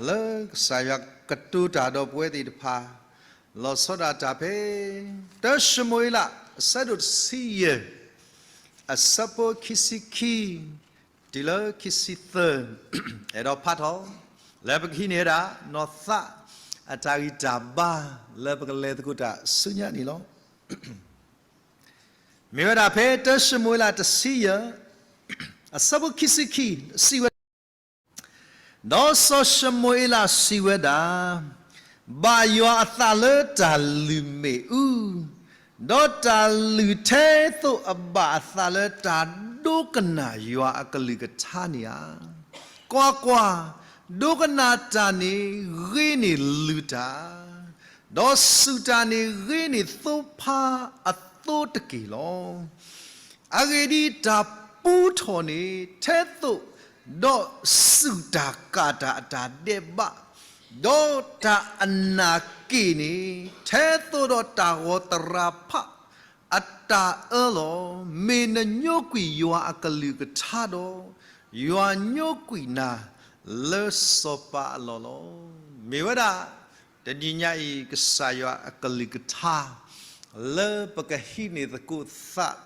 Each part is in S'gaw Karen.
လၢကစၢ်ယွၤကတိၤတၢ်ဒီးပဝဲသ့ၣ်တဖၣ်, လီၤဆီဒၣ်တၢ်ဖဲ တၢၡမူၤအ့လး အဆၢဒိၣ်တဆံယဲၢ်, အဆၢဖိခံဆံခံ တုၤလၢခံဆံသၢ, အဲၣ်ဒိးဖးထီၣ် လၢပကဟံးန့ၢ်ဝဲဒၣ် နီၢ်သး အတၢ်ဂံၢ်တၢ်ဘါ လၢပကလဲၤသကိးတၢ်ဆူညါန့ၣ်လီၤ. မ့ၢ်ဝဲဒၣ်ဖဲတၢၡမူၤအ့လးတဆံယဲၢ်, အဆၢဖိခံဆံခံ စံးဝဲ ဒီးစီၤၡမူၤအ့လးစံးဝဲဒၣ်, ဘၣ်ယွၤအသးလၢတၢ်လုၢ်မ့ၣ်အူ, ဒီးတၢ်လုၢ်ထဲသိးအဘၣ်အသးလၢတၢ်ဒိကနၣ်ယွၤအကလုၢ်ကထါန့ၣ်ဧါ. ကွၢ်ကွၢ်, ဒိကနၣ်တၢ်န့ၣ်ဂ့ၤန့ၢ်လုၢ်တၢ်, ဒီးစူၣ်တၢ်န့ၣ်ဂ့ၤန့ၢ်သိဖါအသိတက့ၢ်လီၤ. အဂ့ၢ်ဒ်အံၤ, တၢ်ပူထီၣ်န့ၣ် ထဲသိး ဒီးစူၣ်တၢ်ကၣ်တၢ်အတၢ်ဒဲးဘး, ဒီးတၢ်အနၢ်က့ၣ်န့ၣ် ထဲသိးဒီးတၢ်ဂီၤသရၣ်ဖးအတၢ်အၢလီၤ. မ့ၢ်နညိကွံာ်ယွၤအကလုၢ်ကထါဒီး, ယွၤညိကွံာ်နၤလၢစီၤပၤအလီၢ်လီၤ. မ့ၢ်ဝဲဒၣ် တနံၤညါအံၤ ကစၢ်ယွၤအကလုၢ်ကထါ လၢပကဟံးန့ၢ်သကိးသး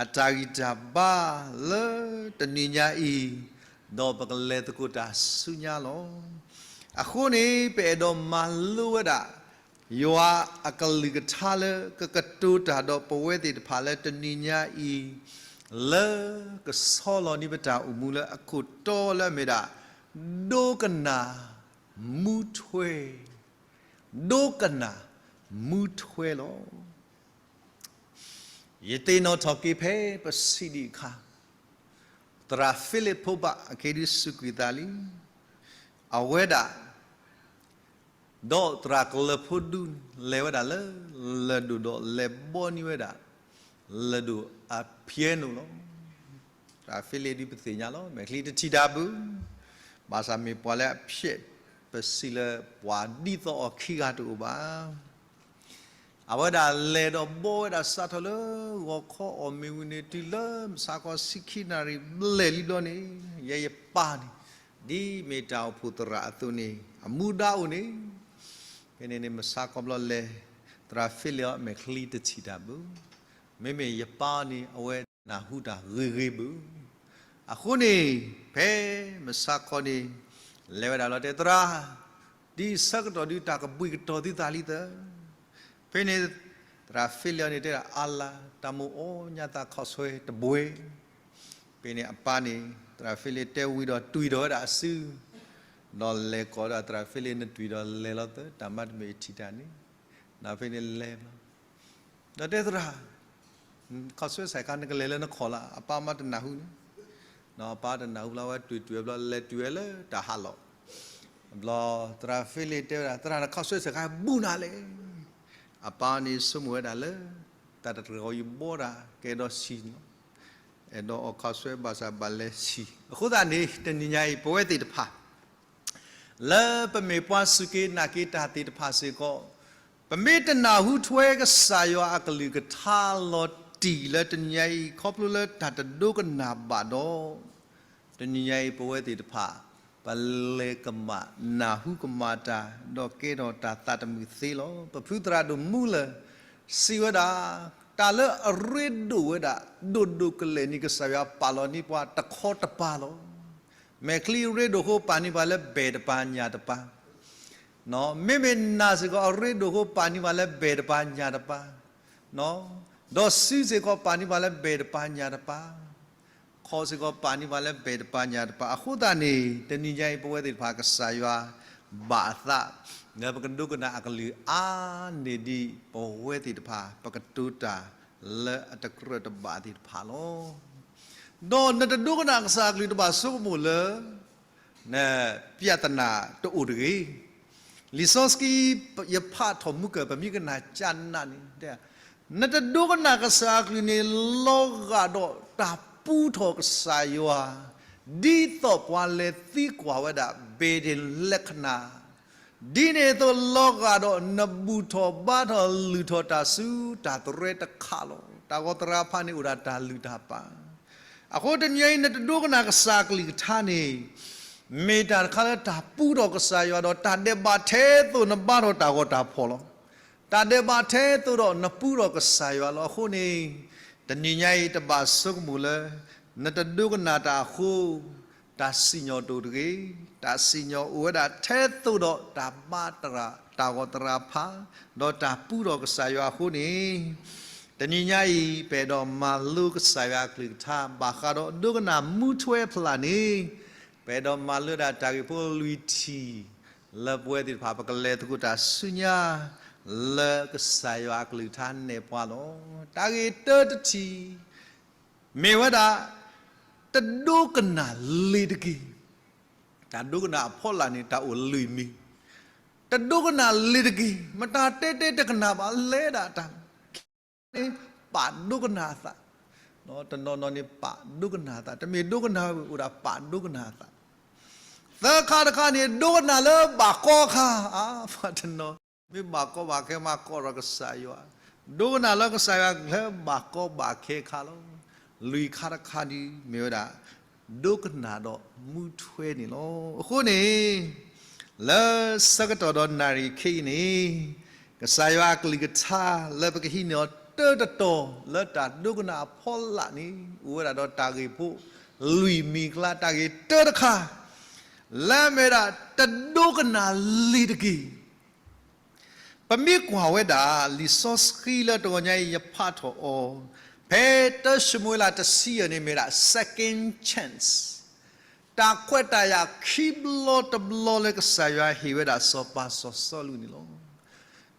အတၢ်ဂံၢ်တၢ်ဘါလၢတနံၤညါအံၤ, ဒီးပကလဲၤသကိးတၢ်ဆူညါလီၤ. အဃိန့ၣ် ပအဲၣ်ဒိးမၤလိဝဲဒၣ် ယွၤအကလုၢ်ကထါလၢကကတိၤတၢ်ဒီးပဝဲသ့ၣ်တဖၣ်လၢတနံၤညါအံၤ, လၢကဆီလီၤန့ၢ်ပတၢ်အိၣ်မူလၢအခိၣ်တီလၢအမ့ၢ်ဒၣ် ဒိကနၣ်မူထွဲ ဒိကနၣ်မူထွဲလီၤ. ယသ့ၣ်နီၣ်ထီၣ်က့ၤဖဲပစံးဒံးအခါ, သရၣ်ဖံလံးဖိဘၣ်အက့ဒုးစူးကွံာ်သးလံ. အဝဲဒၣ် ဒီးသရၣ်ကလၢၢ်ဖိဒူန့ၣ် လဲၤဝဲဒၣ်လၢလၢၢ်ဒိၣ်ဒီးလဲၤဘီန့ၢ်ဝဲဒၣ် လၢၢ်ဒိၣ်အဖျဲၣ်နိၣ်လီၤ. သရၣ်ဖံလံးဒုးပသ့ၣ်ညါလီၤ, မဲာ်ချံတထံၣ်တၢ်ဘၣ်, ဘၣ်ဆၣ်မ့ၢ်ပှၤလၢအဖျဲၣ် ပစံးလၢပှၤဒ်သိးအီၤခံဂၤတအိၣ်ဘၣ်. အဝဲဒၣ်လဲၤဒီးဘီဝဲဒၣ်စးထီၣ်လၢဂီၤခီအီၣ်မ့ၤဝံၤန့ၣ် တုၤလၢမုၢ်ဆါခီဆံခံနၣ်ရံၣ်ဘျဲၣ်လံဘျီန့ၣ်, ယဲယပၢ်န့ၣ် ဒ်မ့ၢ်တၢ်အိၣ်ဖှိၣ်သရၣ်အသိးန့ၣ် အမူဒါအိၣ်န့ၣ်, ဖဲန့ၣ်န့ၣ် မုၢ်ဆါခီဘျီလဲၤ, သရၣ်ဖံလံးအီၤ မဲာ်ချံတထံၣ်တၢ်ဘၣ်. မ့မ့ၢ်ယပၢ်န့ၣ် အဝဲနၢ်ဟူတၢ်ဂ့ၤဂ့ၤဘၣ်. အဃိန့ၣ် ဖဲမုၢ်ဆါခီန့ၣ် လဲၤဝဲဒၣ်လီၤတဲ သရၣ်, ဒ်အံၤဆၢကတီၢ်ဒုးတၢ်ကဘှံးကတီၤသုသးလံသၢ. ဖဲန့ၣ် သရၣ်ဖံလံးအီၤန့ၣ်တဲဒၣ် အါလါ, တၢ်မိၣ်အီၣ်ညါသးခီၣ်ဆွဲတဘှဲ. ဖဲန့ၣ်အပၢ်န့ၣ် သရၣ်ဖံလံးတဲဝံၤဒီးတွံၢ်ထီၣ်ဝဲဒၣ်အစု, ဒီးလဲၤကိးဒီးသရၣ်ဖံလံး နတွံၢ်ဒီးလဲၤလီၤသၢ, တၢ်မၤတမ့ၢ်ထံၣ်တၢ်န့ၣ်. ဒီးဖဲန့ၣ်လဲၤဘျီ ဒီးတဲသရၣ်, ခီၣ်ဆွဲစဲးခါ နကလဲၤလၢနခီၣ်လၢ အပၢ်မ့ၢ်တနၢ်ဟူန့ၣ်, အပၢ်တနၢ်ဟူဘျီ အဝဲတွံၢ်တွံၢ်ဘျီ လဲၤတွံၢ်ဝဲလၢတၢ်ဟးလီၢ်. ဘျီ သရၣ်ဖံလံးတဲဝဲဒၣ် သရၣ် နခီၣ်ဆွဲစဲးခါဘူးနၤလဲၣ်. အပၢ်န့ၣ်ဆိကမိၣ်ဝဲဒၣ်လၢ တၢ်တတြဲၤဃီၤယဘီတၢ်ကဲဒီးဆံးလီၤ. အဲၣ်ဒိးအီၣ်ခီၣ်ဆွဲဘၣ်ဆၣ်ဘၣ်လဲၤဆံး. အဃိသတးန့ၣ် တနံၤညါအံၤ ပဝဲသ့ၣ်တဖၣ် လၢပမ့ၢ်ပှၤစူၢ်က့ၤနာ်က့ၤတၢ်သ့ၣ်တဖၣ်စ့ၢ်ကီး, ပမ့ၢ်တနၢ်ဟူထွဲကစၢ်ယွၤအကလုၢ်ကထါလီၤတံၢ်လၢတနံၤညါအံၤ ခီဖျိလၢတၢ်တဒိကနၣ်ဘၣ်ဒီး, တနံၤညါအံၤ ပဝဲသ့ၣ်တဖၣ် ပလဲၤကမၣ်နၢ်ဟူကမၣ်တၢ် ဒီးကဲထီၣ်တၢ်သးတမုာ်သ့လီၤ. ပဖုသရၣ်ဒိၣ်မူလၢၢ် စံးဝဲဒၣ်, တၢ်လၢအရ့ဒိၣ်ဝဲဒၣ် ဒိၣ်ဒိၣ်ကလဲာ်န့ၣ် ကစၢ်ယွၤပာ်လီၤန့ၢ်ပှၤတခီတပၤလီၤ. မဲာ်ချံရ့ဒိၣ်အဃိ ပာ်န့ၢ်ပှၤလၢဘဲၣ်တပၤညၣ်တပၤ, မ့မ့ၢ်နၢ်စ့ၢ်ကီးအရ့ဒိၣ်အဃိ ပာ်န့ၢ်ပှၤလၢဘဲၣ်တပၤညၣ်တပၤ, ဒီးစုစ့ၢ်ကီးပာ်န့ၢ်ပှၤလၢဘဲၣ်တပၤညၣ်တပၤ, ခီၣ်စ့ၢ်ကီးပာ်န့ၢ်ပှၤလၢဘဲၣ်တပၤညၣ်တပၤ. အဃိသတးန့ၣ် တနံၤညါအံၤ ပဝဲသ့ၣ်တဖၣ် ကစၢ်ယွၤဘၣ်အသး လၢပကဒိကနၣ်အကလုၢ်အါန့ၢ်ဒံး ပဝဲသ့ၣ်တဖၣ် ပကတိၤတၢ်လၢအတကြၢးတဘၣ်သ့ၣ်တဖၣ်လီၤ. ဒီးနတဒိကနၣ်ကစၢ်အကလုၢ်တဘၣ်ဆိကမိၣ်လၢ နပြဿနာတအိၣ်တဂ့ၤ. လံာ်စီဆှံ ယဖးထီၣ်မူကၢၢ် ပမ့ၢ်ကနၣ်ကနၣ်န့ၣ် နတဒိကနၣ်ကစၢ်အကလုၢ်န့ၣ် လီၤဂာ်ဒီးတၢ်ပူထီၣ်ကစၢ်ယွၤ ဒ်သိးပှၤလဲၤသံကွၢ်ဝဲဒၣ် ဘ့ၣ်ဒ့ၣ်လၢကနၣ်, ဒ်န့ၣ်အသိး လီၤဂာ်ဒီးနဘူၣ်ထီၣ်ဘါထီၣ်လုၢ်ထီၣ်တၢ်ဆူတၢ်သရဲတခါလီၤ. တၢ်ဂီၤသရၣ်ဖးန့ၣ်အိၣ်ဒၣ်တၢ်လုၢ်တၢ်ပာ်. အဃိတနံၤအံၤ နတဒိကနၣ်ကစၢ်အကလုၢ်ကထါန့ၣ် မ့ၢ်တၢ်တခါလၢတၢ်ပူထီၣ်ကစၢ်ယွၤဒီး တၢ်ဒဲးဘးထဲသိးနဘါထီၣ်တၢ်ဂီၤတၢ်ဖီၣ်လီၤ. တၢ်ဒဲးဘးထဲသိးဒီးနပူထီၣ်ကစၢ်ယွၤလီၤ. အဃိန့ၣ် တနံၤညါအံၤတဘၣ်ဆိကမိၣ်လၢ နတဒိကနၣ်တၢ်အဃိ တၢ်စံၣ်ညီၣ်တအိၣ်တဂ့ၤ. တၢ်စံၣ်ညီၣ်အိၣ်ဝဲဒၣ်ထဲသိးဒီးတၢ်ဘါတရၣ်တၢ်ဂီၤတရၣ်ဖး ဒီးတၢ်ပူထီၣ်ကစၢ်ယွၤအဃိန့ၣ် တနံၤညါအံၤ ပအဲၣ်ဒိးမၤလိကစၢ်ယွၤအကလုၢ်ကထါ ဘၣ်ဃးဒီးဒိကနၣ်မူထွဲဖျၢၣ်န့ၣ် ပအဲၣ်ဒိးမၤလိဒၣ်တၢ်ဂ့ၢ်ဖိလွံၢ်ထံၣ် လၢပဝဲသ့ၣ်တဖၣ် ပကလဲၤသကိးတၢ်ဆူညါ လၢကစၢ်ယွၤအကလုၢ်ကထါနဲၣ်ပှၤလီၤ. တၢ်ဂ့ၢ်တၢတထံၣ် မ့ၢ်ဝဲဒၣ် တဒိကနၣ်လ့ၤတက့ၢ်. တၢ်ဒိကနၣ်အဖီလာ်န့ၣ် တၢ်အိၣ်လွံၢ်မံၤ, တဒိကနၣ်လ့ၤတက့ၢ်. မတၤတဲတဲတကနၣ်ဘၣ်လဲၤဒၣ်တၢ် ခံခါန့ၣ် ပာ်ဒိကနၣ်အသး, တနီၤနီၤန့ၣ် ပာ်ဒိကနၣ်အသး, တမ့ၢ်ဒိကနၣ်ဝဲ အိၣ်ဒၣ်ပာ်ဒိကနၣ်အသး, သၢခါတခါန့ၣ် ဒိကနၣ်လၢဘၣ်ကီအခါ, အါ ပှၤတနီၤ မ့ၢ်ဘၣ်ကီဘၣ်ခဲမး ကိးထီၣ်ကစၢ်ယွၤ, ဒိကနၣ်လၢကစၢ်ယွၤကလုၢ်ဘၣ်ကီဘၣ်ခဲအခါလီၤ. လွံၢ်ခါတခါဒ်မ့ၢ်ဝဲဒၣ် ဒိကနၣ်ဒီးမူထွဲန့ၣ်လီၤ. အဃိန့ၣ် လၢဆၢကတီၢ်ဒီးနၣ်ရံၣ်ခဲအံၤန့ၣ် ကစၢ်ယွၤအကလုၢ်ကထါလၢပကဟံးန့ၢ်အီၤတၢတတီၤ လၢတၢ်ဒိကနၣ်အဖီလာ်န့ၣ် အိၣ်ဝဲဒၣ်ဒီးတၢ်ဂ့ၢ်ဖိလွံၢ်မံၤအကျါ တၢ်ဂ့ၢ်တၢတခါ လၢအမ့ၢ်ဝဲဒၣ် တဒိကနၣ်လ့ၤတက့ၢ်. ပမ့ၢ်ကွၢ်ဝဲဒၣ် လံာ်စီဆှံလၢတဂီၤညါအံၤ ယဖးထီၣ်အီၤ ဖဲတၢၡမူၤအ့လးတဆံယဲၢ်န့ၣ် မ့ၢ်ဝဲဒၣ် second chance, တၢ်ခွဲးတၢ်ယာ်ခံဘျီတဘျီလၢကစၢ်ယွၤဟ့ၣ်ဝဲဒၣ်စီၤပၤစီၤစီလူးန့ၣ်လီၤ.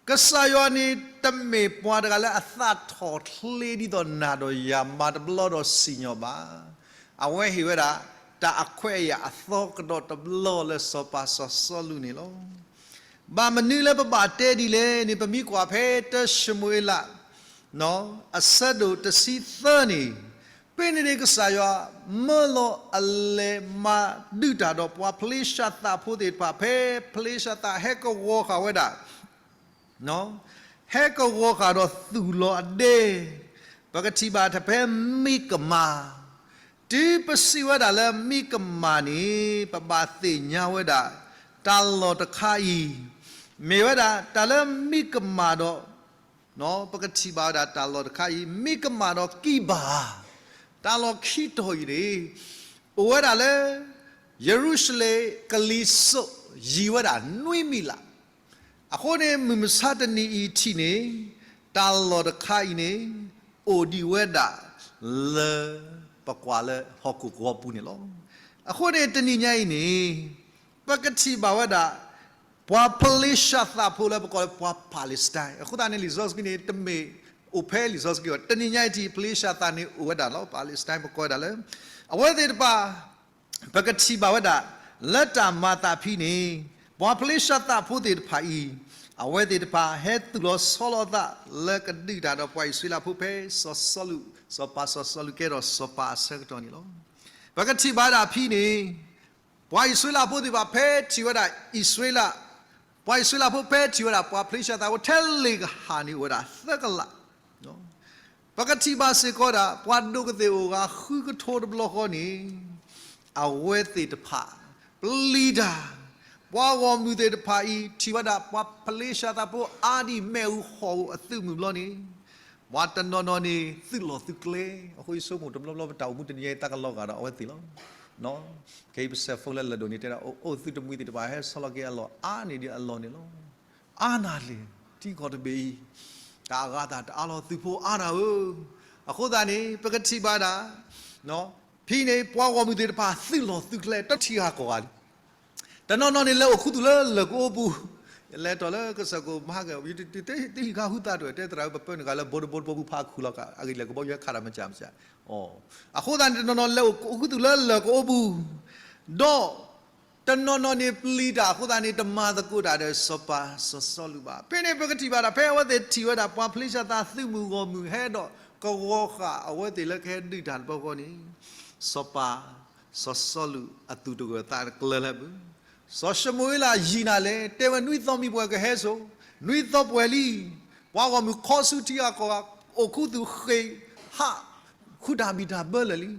ကစၢ်ယွၤန့ၣ် တမ့ၢ်ပှၤတဂၤလၢအသးထီၣ်ချ့ဒ်သိးနၤဒီးယၤ မၤတဘျီဒီးစံၣ်ညီၣ်ဘၣ်. အဝဲဟ့ၣ်ဝဲဒၣ် တၢ်အခွဲးအယာ်အသီကဒီးတဘျီလၢစီၤပၤစီၤစီလူးန့ၣ်လီၤ. ဘၣ်မနုၤလၢပဘၣ်တဲဒ်လဲၣ်န့ၣ် ပမ့ၢ်ကွၢ်ဖဲတၢၡမူၤအ့လး အဆၢဒိၣ်တဆံသၢန့ၣ်, ဖဲန့ၣ်န့ၣ် ကစၢ်ယွၤမၢလီၤအလဲၤမၤဒုးတၢ်ဒီးပှၤဖလ့ၡသးဖိသ့ၣ်တဖၣ် ဖဲဖလ့ၡသးဟဲကဝီၤဃာ်ဝဲဒၣ် ဟဲကဝီၤဃာ်ဒီးသူၣ်လီၤအဒဲ, ပကထံၣ်ဘၣ်တၢ်ဖဲမံကမၤ, တုၤပစံးဝဲဒၣ်လၢမံကမၤန့ၣ် ပဘၣ်သ့ၣ်ညါဝဲဒၣ် တၢ်လီၢ်တခါအံၤ မ့ၢ်ဝဲဒၣ်တၢ်လၢမံကမၤဒီး ပကထံၣ်ဘၣ်ဝဲဒၣ်တၢ်လီၢ်တခါအံၤ မံကမၤဒီးကံဘၤဧၢ, တၢ်လီၢ်ခံတီၤအံၤန့ၣ် အိၣ်ဝဲဒၣ်လၢ ယရူၤၡလ့ၣ်ကလံၤစိးယံၤဝဲဒၣ်နွံမံးလး, အဃိန့ၣ် မုၢ်မဆါတနံၤအံၤထံၣ်န့ၣ် တၢ်လီၢ်တခါအံၤန့ၣ် အိၣ်ဒံးဝဲဒၣ်လၢ ပကွၢ်လၢဟီၣ်ခိၣ်ကဝီၤပူၤန့ၣ်လီၤ. အဃိန့ၣ် တနံၤညါအံၤန့ၣ် ပကထံၣ်ဘၣ်ဝဲဒၣ် ပှၤဖလ့ၡသးဖိလၢပကိးလၢပှၤ Palestine အဃိသတးန့ၣ် လံာ်စီဆှံန့ၣ် တမ့ၢ်အိၣ်ဖဲလံာ်စီဆှံဘၣ်, တနံၤညါအံၤထံၣ် ဖလ့ၡသးန့ၣ်အိၣ်ဝဲဒၣ်လီၤ. Palestine ပကိးဝဲဒၣ်လၢ အဝဲသ့ၣ်တဖၣ် ပကထံၣ်ဘၣ်ဝဲဒၣ် လၢတၢ်မၤသးဖဲန့ၣ် ပှၤဖလ့ၡသးဖိသ့ၣ်တဖၣ်အံၤ အဝဲသ့ၣ်တဖၣ်ဟဲသူၣ်လီၤဆီလီၤအသးလၢကဒုးတၢ်ဒီးပှၤအံၣ်စရ့လးဖိဖဲစီၤစီလူး, စီၤပၤစီၤစီလူးကဲထီၣ်စီၤပၤအဆၢကတီၢ်န့ၣ်လီၤ. ပကထံၣ်ဘၣ်ဝဲဒၣ်ဖဲန့ၣ် ပှၤအံၣ်စရ့လးဖိသ့ၣ်တဖၣ်ဖဲထံၣ်ဝဲဒၣ်အံၣ်စရ့လး, ပှၤအံၣ်စရ့လးဖိဖဲထံၣ်ဝဲဒၣ်ပှၤဖလ့ၡသးဖိထဲလ့ၣ်ကဟၣ်န့ၣ်အိၣ်ဝဲဒၣ်သၢကလး ပကထံၣ်ဘၣ်စ့ၢ်ကီးဒၣ် ပှၤဒိၣ်ကသ့ၣ်အိၣ်ဂၤဃုကထိတဘျီဃီန့ၣ် အဝဲသ့ၣ်တဖၣ် ပျံၤတၢ်, ပှၤဂီၢ်မုၢ်သ့ၣ်တဖၣ်အံၤ ထံၣ်ဝဲဒၣ်ပှၤဖလ့ၡသးဖိအါဒံၣ်မ့ၣ်အူဟီၣ်အူအသုးမုၢ်ဘျီန့ၣ် ပှၤတနီၤနီၤန့ၣ် သုးလီၢ်သုးကျဲ, အဃိယဆိကမိၣ်တဘျီဘျီပတၢ်အိၣ်မူတနံၤညါအံၤသးကလီၤဂာ်ဒီးအဝဲသ့ၣ်လီၤ. ခဲအံၤပစဲး phone လၢလၢၢ်ဒိၣ်န့ၣ်တဲဒၣ် အိၣ်သုးတမှံၤသ့ၣ်တဖၣ်ဟဲဆီလီၤက့ၤအလီၢ်အါန့ၢ်ဒံးအလီၢ်န့ၣ်လီၤ. အါနၢ်လံၤ ထံကီၢ်တဘ့ၣ်အံၤ တၢ်အဂၤသးတအါလီၤ သုးဖိအါနၢ်ဧၢ, အဃိသတးန့ၣ် ပကထံၣ်ဘၣ်ဒၣ် ဖဲန့ၣ် ပှၤဂီၢ်မုၢ်သ့ၣ်တဖၣ်သုးလီၢ်သုးကျဲ တထံၣ်ဂၤကီၢ်ဂၤလံ. တနီၤနီၤန့ၣ် လဲၤအိၣ်ခူသူၣ်လၢလၢၢ်ကအိပူၤ, ယလဲၤထီၣ်လၢကစၢၢ်ကိၣ်မဟါက တဟံးခါဟူသးတဝဲ တဲသရၣ်ဧၢ ပပၢနုာ်ဃာ်လၢဘိတဘိတဘိပူၤဖးခူၣ်လီၤကး အဂ့ၢ်လဲၤကဘီယူၤဟဲခးတၢ်မစၢ်မစၢ်, အဃိသတးန့ၣ် တနီၤနီၤလဲၤအိၣ်ခူသူၣ်လၢလၢၢ်ကအိပူၤ, ဒီး တနီၤနီၤန့ၣ်ပျံၤတၢ်အဃိသတးန့ၣ် တမၤသကိးတၢ်ဒီးစီၤပၤစီၤစီလူးဘၣ်. ဖဲန့ၣ် ပကထံၣ်ဘၣ်ဒၣ် ဖဲအဝဲသ့ၣ်ထံၣ်ဝဲဒၣ် ပှၤဖလ့ၡသးသုးမုၢ်ဂီၢ်မုၢ်ဟဲဒီးကဝီၤဃာ်အဝဲသ့ၣ်လၢကဟဲဒုးတၢ်တဘျီဃီန့ၣ် စီၤပၤစီၤစီလူးအသူၣ်တဂၢၢ်သးတကျၢၤလၢအပူၤ, စီၤၡမူၤအ့လးယံာ်နၤလဲၣ်, တဲဝဲနွံသီမံၤပှဲၤကဟဲစိာ်, နွံသီပှဲၤလံ, ပှၤဂီၢ်မုၢ်ခီဆူထံဂၤကီၢ်ဂၤ အိၣ်ခူသူၣ်ဃ့ၢ်ဟး ခူၣ်တၢ်ဘံၣ်တၢ်ဘၢလၢာ်လံ.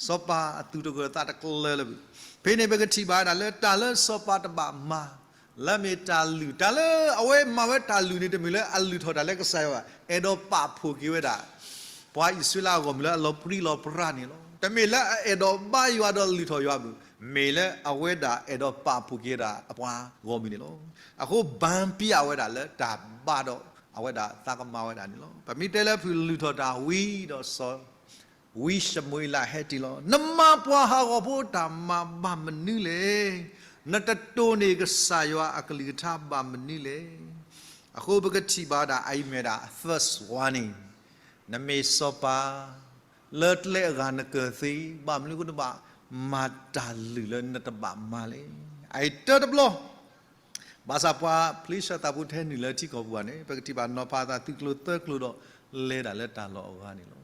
စီၤပၤအသူၣ်တဂၢၢ်သးတကျၢၤလၢၤဘၣ်. ဖဲန့ၣ်ပကထံၣ်ဘၣ်ဝဲဒၣ်လၢတၢ်လၢစီၤပၤတဘၣ်မၤ လၢအမ့ၢ်တၢ်လုၢ်, တၢ်လၢအဝဲမၤဝဲတၢ်လုၢ်န့ၣ် တမ့ၢ်လၢအလုၢ်ထီၣ်တၢ်လၢကစၢ်ယွၤဘၣ်, အဲၣ်ဒိးပာ်ဖှိၣ်က့ၤဝဲဒၣ် ပှၤအံၣ်စရ့လးအဂီၢ်မုၢ်လၢအလီၤပြံလီၤပြါန့ၣ်လီၤ. တမ့ၢ်လၢအအဲၣ်ဒိးဘါယွၤဒီးလုၢ်ထီၣ်ယွၤဘၣ်, မ့ၢ်လၢအဝဲဒၣ်အဲၣ်ဒိးပာ်ဖှိၣ်က့ၤဝဲဒၣ်အပှၤဂီၢ်မုၢ်န့ၣ်လီၤ. အဃိ ဘၣ်ပျးဝဲဒၣ်လၢတၢ်ဘါဒီးအဝဲဒၣ်သးကမၤဝဲဒၣ်န့ၣ်လီၤ. ပမ့ၢ်တဲလၢဖုလုၢ်ထီၣ်တၢ်ဝံၤဒီးစီၤ ဝံၡမူၤအ့လးဟဲတ့ၢ်လီၤ, နမၤပှၤဟးဂီၤဖိတၢ်မၤဘၣ်မနုၤလဲၣ်. နတတိၢ်န့ၢ်ကစၢ်ယွၤအကလုၢ်ကထါဘၣ်မနုၤလဲၣ်. အဃိပကထံၣ်ဘၣ်ဝဲဒၣ် အအံၤမ့ၢ်ဒၣ် first warning, နမ့ၢ်စီၤပၤ လၢကျဲအဂၤနကၢၢ်သ့, ဘၣ်မနုၤအဃိနဘၣ်မၤတၢ်လုၢ်လၢနတဘၣ်မၤလဲၣ်. အအံၤတၢတဘျီ ဘၣ်ဆၣ်ပှၤဖလ့ၡသးဖိတဟဲနုာ်လၢထံကီၢ်ပူၤဘၣ်န့ၣ် ပကထံၣ်ဘၣ်နီၤဖးအသး သုးကျိၤသၢကျိၤဒီးလဲၤဒၣ်လၢတၢ်လီၢ်အဂၤန့ၣ်လီၤ.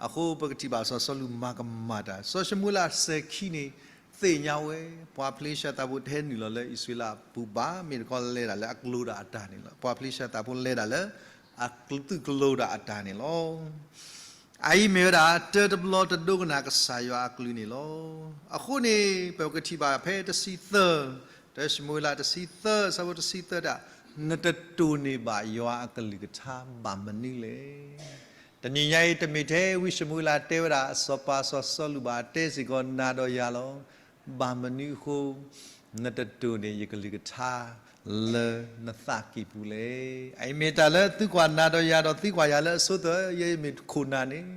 အဃိပကထံၣ်ဘၣ်စီၤစီလူးမၤကမၣ်တၢ်, စီၤၡမူၤအ့လးစဲၤခံန့ၣ် သ့ၣ်ညါဝဲ ပှၤဖလ့ၡသးဖိတဟဲနုာ်လီၤလၢအံၣ်စရ့လးပူၤဘၣ်, မ့ၢ်တခီလဲၤဒၣ်လၢအကျိၤဒီးအတၢ်န့ၣ်လီၤ. ပှၤဖလ့ၡသးဖိလဲၤဒၣ်လၢအသုးကျိၤဒီးအတၢ်န့ၣ်လီၤ. အအံၤမ့ၢ်ဝဲဒၣ် တၢတဘျီတဒိကနၣ်ကစၢ်ယွၤအကလုၢ်န့ၣ်လီၤ. အဃိန့ၣ် ပကထံၣ်ဘၣ်ဖဲတဆံသၢ, တၢၡမူၤအ့လးတဆံသၢ အဆၢဖိတဆံသၢဒၣ်, နတတိၢ်န့ၢ်ဘၣ်ယွၤအကလုၢ်ကထါဘၣ်မနုၤလဲၣ်. တနံၤညါအံၤ တမ့ၢ်ထဲဝံၡမူၤအ့လးတဲဝဲဒၣ် စီၤပၤစီၤစီလူးဘၣ်, တဲစ့ၢ်ကီးနၤဒီးယၤလီၤ. ဘၣ်မနုၤအဃိ နတတိၢ်န့ၢ်ယကလုၢ်ကထါလၢနသးကံၢ်ပူၤလဲၣ်. အအံၤမ့ၢ်တၢ်လၢသုကွၢ်နၤဒီးယၤဒီးသုကွၢ်ယၤလၢအဆိသၢ, ယမ့ၢ်ခိၣ်နၢ်န့ၣ်,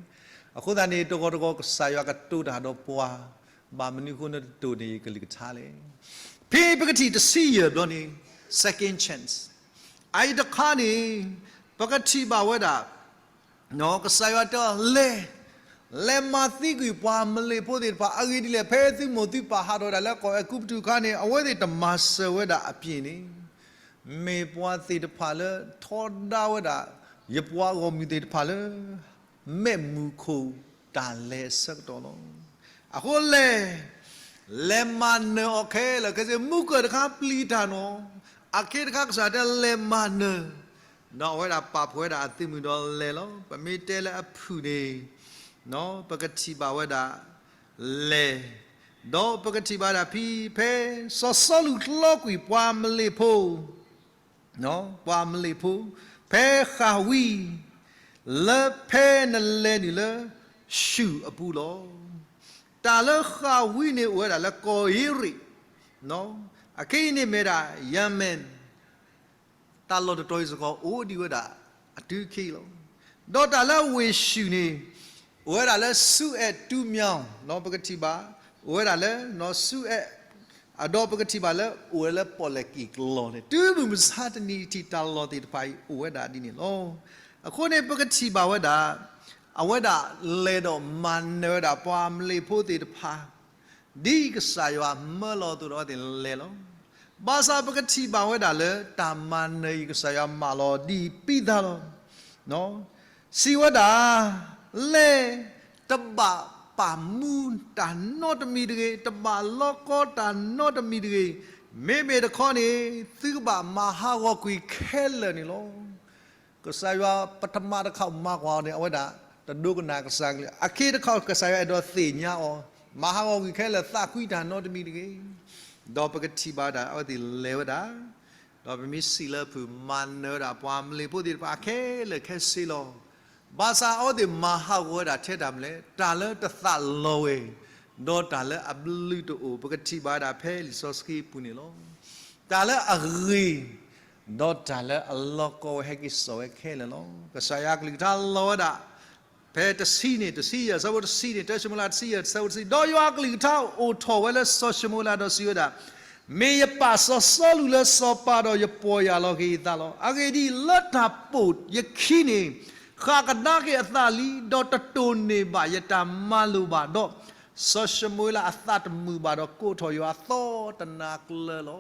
အဃိသတးန့ၣ် တဂီၤတဂီၤကစၢ်ယွၤကတိၤတၢ်ဒီးပှၤ, ဘၣ်မနုၤအဃိနတတိၢ်န့ၢ်ယကလုၢ်ကထါလဲၣ်. ဖဲပကထံၣ်တဆံယဲၢ်ဘျီန့ၣ် second chance, အအံၤတခါန့ၣ် ပကထံၣ်ဘၣ်ဝဲဒၣ် ကစၢ်ယွၤတဲအီၤ လဲၤ, လဲၤမၤသံကွံာ်ပှၤအမလ့ၣ်ဖိသ့ၣ်တဖၣ်. အဂ့ၢ်ဒ်လဲၣ်, ဖဲသုမိၢ်သုပၢ်ဟးထီၣ်ဝဲဒၣ်လၢကီၢ်အဲၤကူပတူးအခါန့ၣ် အဝဲသ့ၣ်တမၤစၢၤဝဲဒၣ်အပျ့ၤန့ၣ်, မ့ၢ်ပှၤသ့ၣ်တဖၣ်လၢထီဒါဝဲဒၣ် ယပှၤဂီၢ်မုၢ်သ့ၣ်တဖၣ်လၢ မဲးမုၢ်ခိၣ်တၢ်လဲၤအဆၢကတီၢ်လီၤ. အဃိလဲၤ, လဲၤမၤနၢၤအီၤခဲလၢာ်ခဲဆ့, မူကၢၢ်တခါပျံၤတၢ်နီၤ, အခ့တခါကစၢ်ယွၤတဲလဲၤမၤနၢၤ, ဒီးအဝဲဒၣ်ပာ်ဖှိၣ်ဝဲဒၣ်အသုးမုၢ်ဒီးလဲၤလီၤ. ပမ့ၢ်တဲလၢအဖုၣ်န့ၣ် ပကထံၣ်ဘၣ်ဝဲဒၣ် လဲၤ, ဒီးပကထံၣ်ဘၣ်ဒၣ်ဖဲ ဖဲစီၤစီလူးကျီကွံာ်ပှၤမလ့ၣ်ဖိ ပှၤမလ့ၣ်ဖိ ဖဲဃၣ်ဝံ လၢဖဲနလဲၤနုာ်လၢ ရှုၣ်အပူၤလီၤ. တၢ်လၢဃၣ်ဝံန့ၣ်အိၣ်ဝဲဒၣ်လၢကီၢ်အ့ရ့း, အခ့အံၤန့ၣ်မ့ၢ်ဒၣ် ယၤမ့ၣ် တၢ်လီၢ်တတီၤအံၤစ့ၢ်ကီး အိၣ်ဒံးဝဲဒၣ်အတုၤခဲအံၤလီၤ. ဒီးတၢ်လၢအဝ့ၢ်ရှုၣ်န့ၣ် အိၣ်ဝဲဒၣ်လၢဆူအဲၣ်တူမၠီၤ, ပကထံၣ်ဘၣ် အိၣ်ဝဲဒၣ်လၢဆူအဲၣ်, ဒီးပကထံၣ်ဘၣ်လၢအိၣ်ဝဲလၢပီၣ်လဲၣ်က့ၤကလီၤန့ၣ် တုၤမုၢ်မဆါတနံၤအထံၣ်တၢ်လီၢ်သ့ၣ်တဖၣ်အံၤအိၣ်ဝဲဒၣ်ဒ်န့ၣ်လီၤ. အဃိန့ၣ် ပကထံၣ်ဘၣ်ဝဲဒၣ် အဝဲဒၣ်လဲၤဒီးမၤနၢၤဝဲဒၣ်ပှၤမလ့ၣ်ဖိသ့ၣ်တဖၣ် ဒ်ကစၢ်ယွၤမၢလီၤအသိးဒီးအဝဲသ့ၣ်လဲၤလီၤ. ဘၣ်ဆၣ်ပကထံၣ်ဘၣ်ဝဲဒၣ်လၢတၢ်မၤနၢၤအံၤ ကစၢ်ယွၤမၢလီၤဒ်အံၤပံသးလီၤ. စံးဝဲဒၣ်, လဲၤ, တဘၣ်ပာ်မူတၢ်နီတမံၤတဂ့ၤ, တဘၣ်လီကီတၢ်နီတမံၤတဂ့ၤ, မ့မ့ၢ်တခီန့ၣ် သုကဘၣ်မၤဟးဂီၤကွံာ်ခဲလၢာ်န့ၣ်လီၤ. ကစၢ်ယွၤပထမတခီမၤကွၢ်အီၤန့ၣ် အဝဲဒၣ်တဒိကနၣ်ကစၢ်ကလုၢ်, အခ့တခီကစၢ်ယွၤအဲၣ်ဒိးသ့ၣ်ညါအီၤ, မၤဟးဂီၤကွံာ်ခဲလၢာ် သးကွံတၢ်နီတမံၤတဂ့ၤ. ဒီးပကထံၣ်ဘၣ်ဒၣ်အဝဲသ့ၣ်လဲၤဝဲဒၣ်, ဒီးပမ့ၢ်စံးလၢဖုၣ် မၤနၢၤဝဲဒၣ်ပှၤမလ့ၣ်ဖိသ့ၣ်တဖၣ်ခဲလၢာ်ခဲဆ့လီၤ. ဘၣ်ဆၣ်အဝဲသ့ၣ်မၤဟးဂီၤဝဲဒၣ်ထဲတၢ်မနုၤလဲၣ်, တၢ်လၢတသးလီၤဝဲ, ဒီးတၢ်လၢအဘျုးတအိၣ်, ပကထံၣ်ဘၣ်ဝဲဒၣ်ဖဲလံာ်စီဆှံအပူၤန့ၣ်လီၤ. တၢ်လၢအဂ့ၤ, ဒီးတၢ်လၢအလီကီဝဲဟဲက့ၤစိာ်ဝဲခဲလၢာ်လီၤ. ကစၢ်ယွၤအကလုၢ်ကထါလီၤဝဲဒၣ် ဖဲတဆံန့ၣ်, တဆံယဲၢ် အဆၢဖိတဆံန့ၣ်, တၢၡမူၤအ့လးတဆံယဲၢ် အဆၢဖိတဆံ, ဒီးယွၤအကလုၢ်ကထါအိၣ်ထီၣ်ဝဲလၢစီၤၡမူၤအ့လးဒီးစံးဝဲဒၣ်, မ့ၢ်ယပာ်စီၤစီလူးလၢစီၤပၤဒီးယပီၢ်ယၢ်လီၤက့ၤယသးလီၤ. အဂ့ၢ်ဒ်အံၤ, လၢတၢ်ပိာ်ယခံန့ၣ် ဃၣ်ကဒါက့ၤအသးလံ, ဒီးတတိၢ်န့ၢ်ဘၣ်ယတၢ်မၤလိာ်ဘၣ်. ဒီးစီၤၡမူၤအ့လးအသးတမုာ်ဘၣ်ဒီးကိးထီၣ်ယွၤအသီတနၤကျၢၤလီၤ.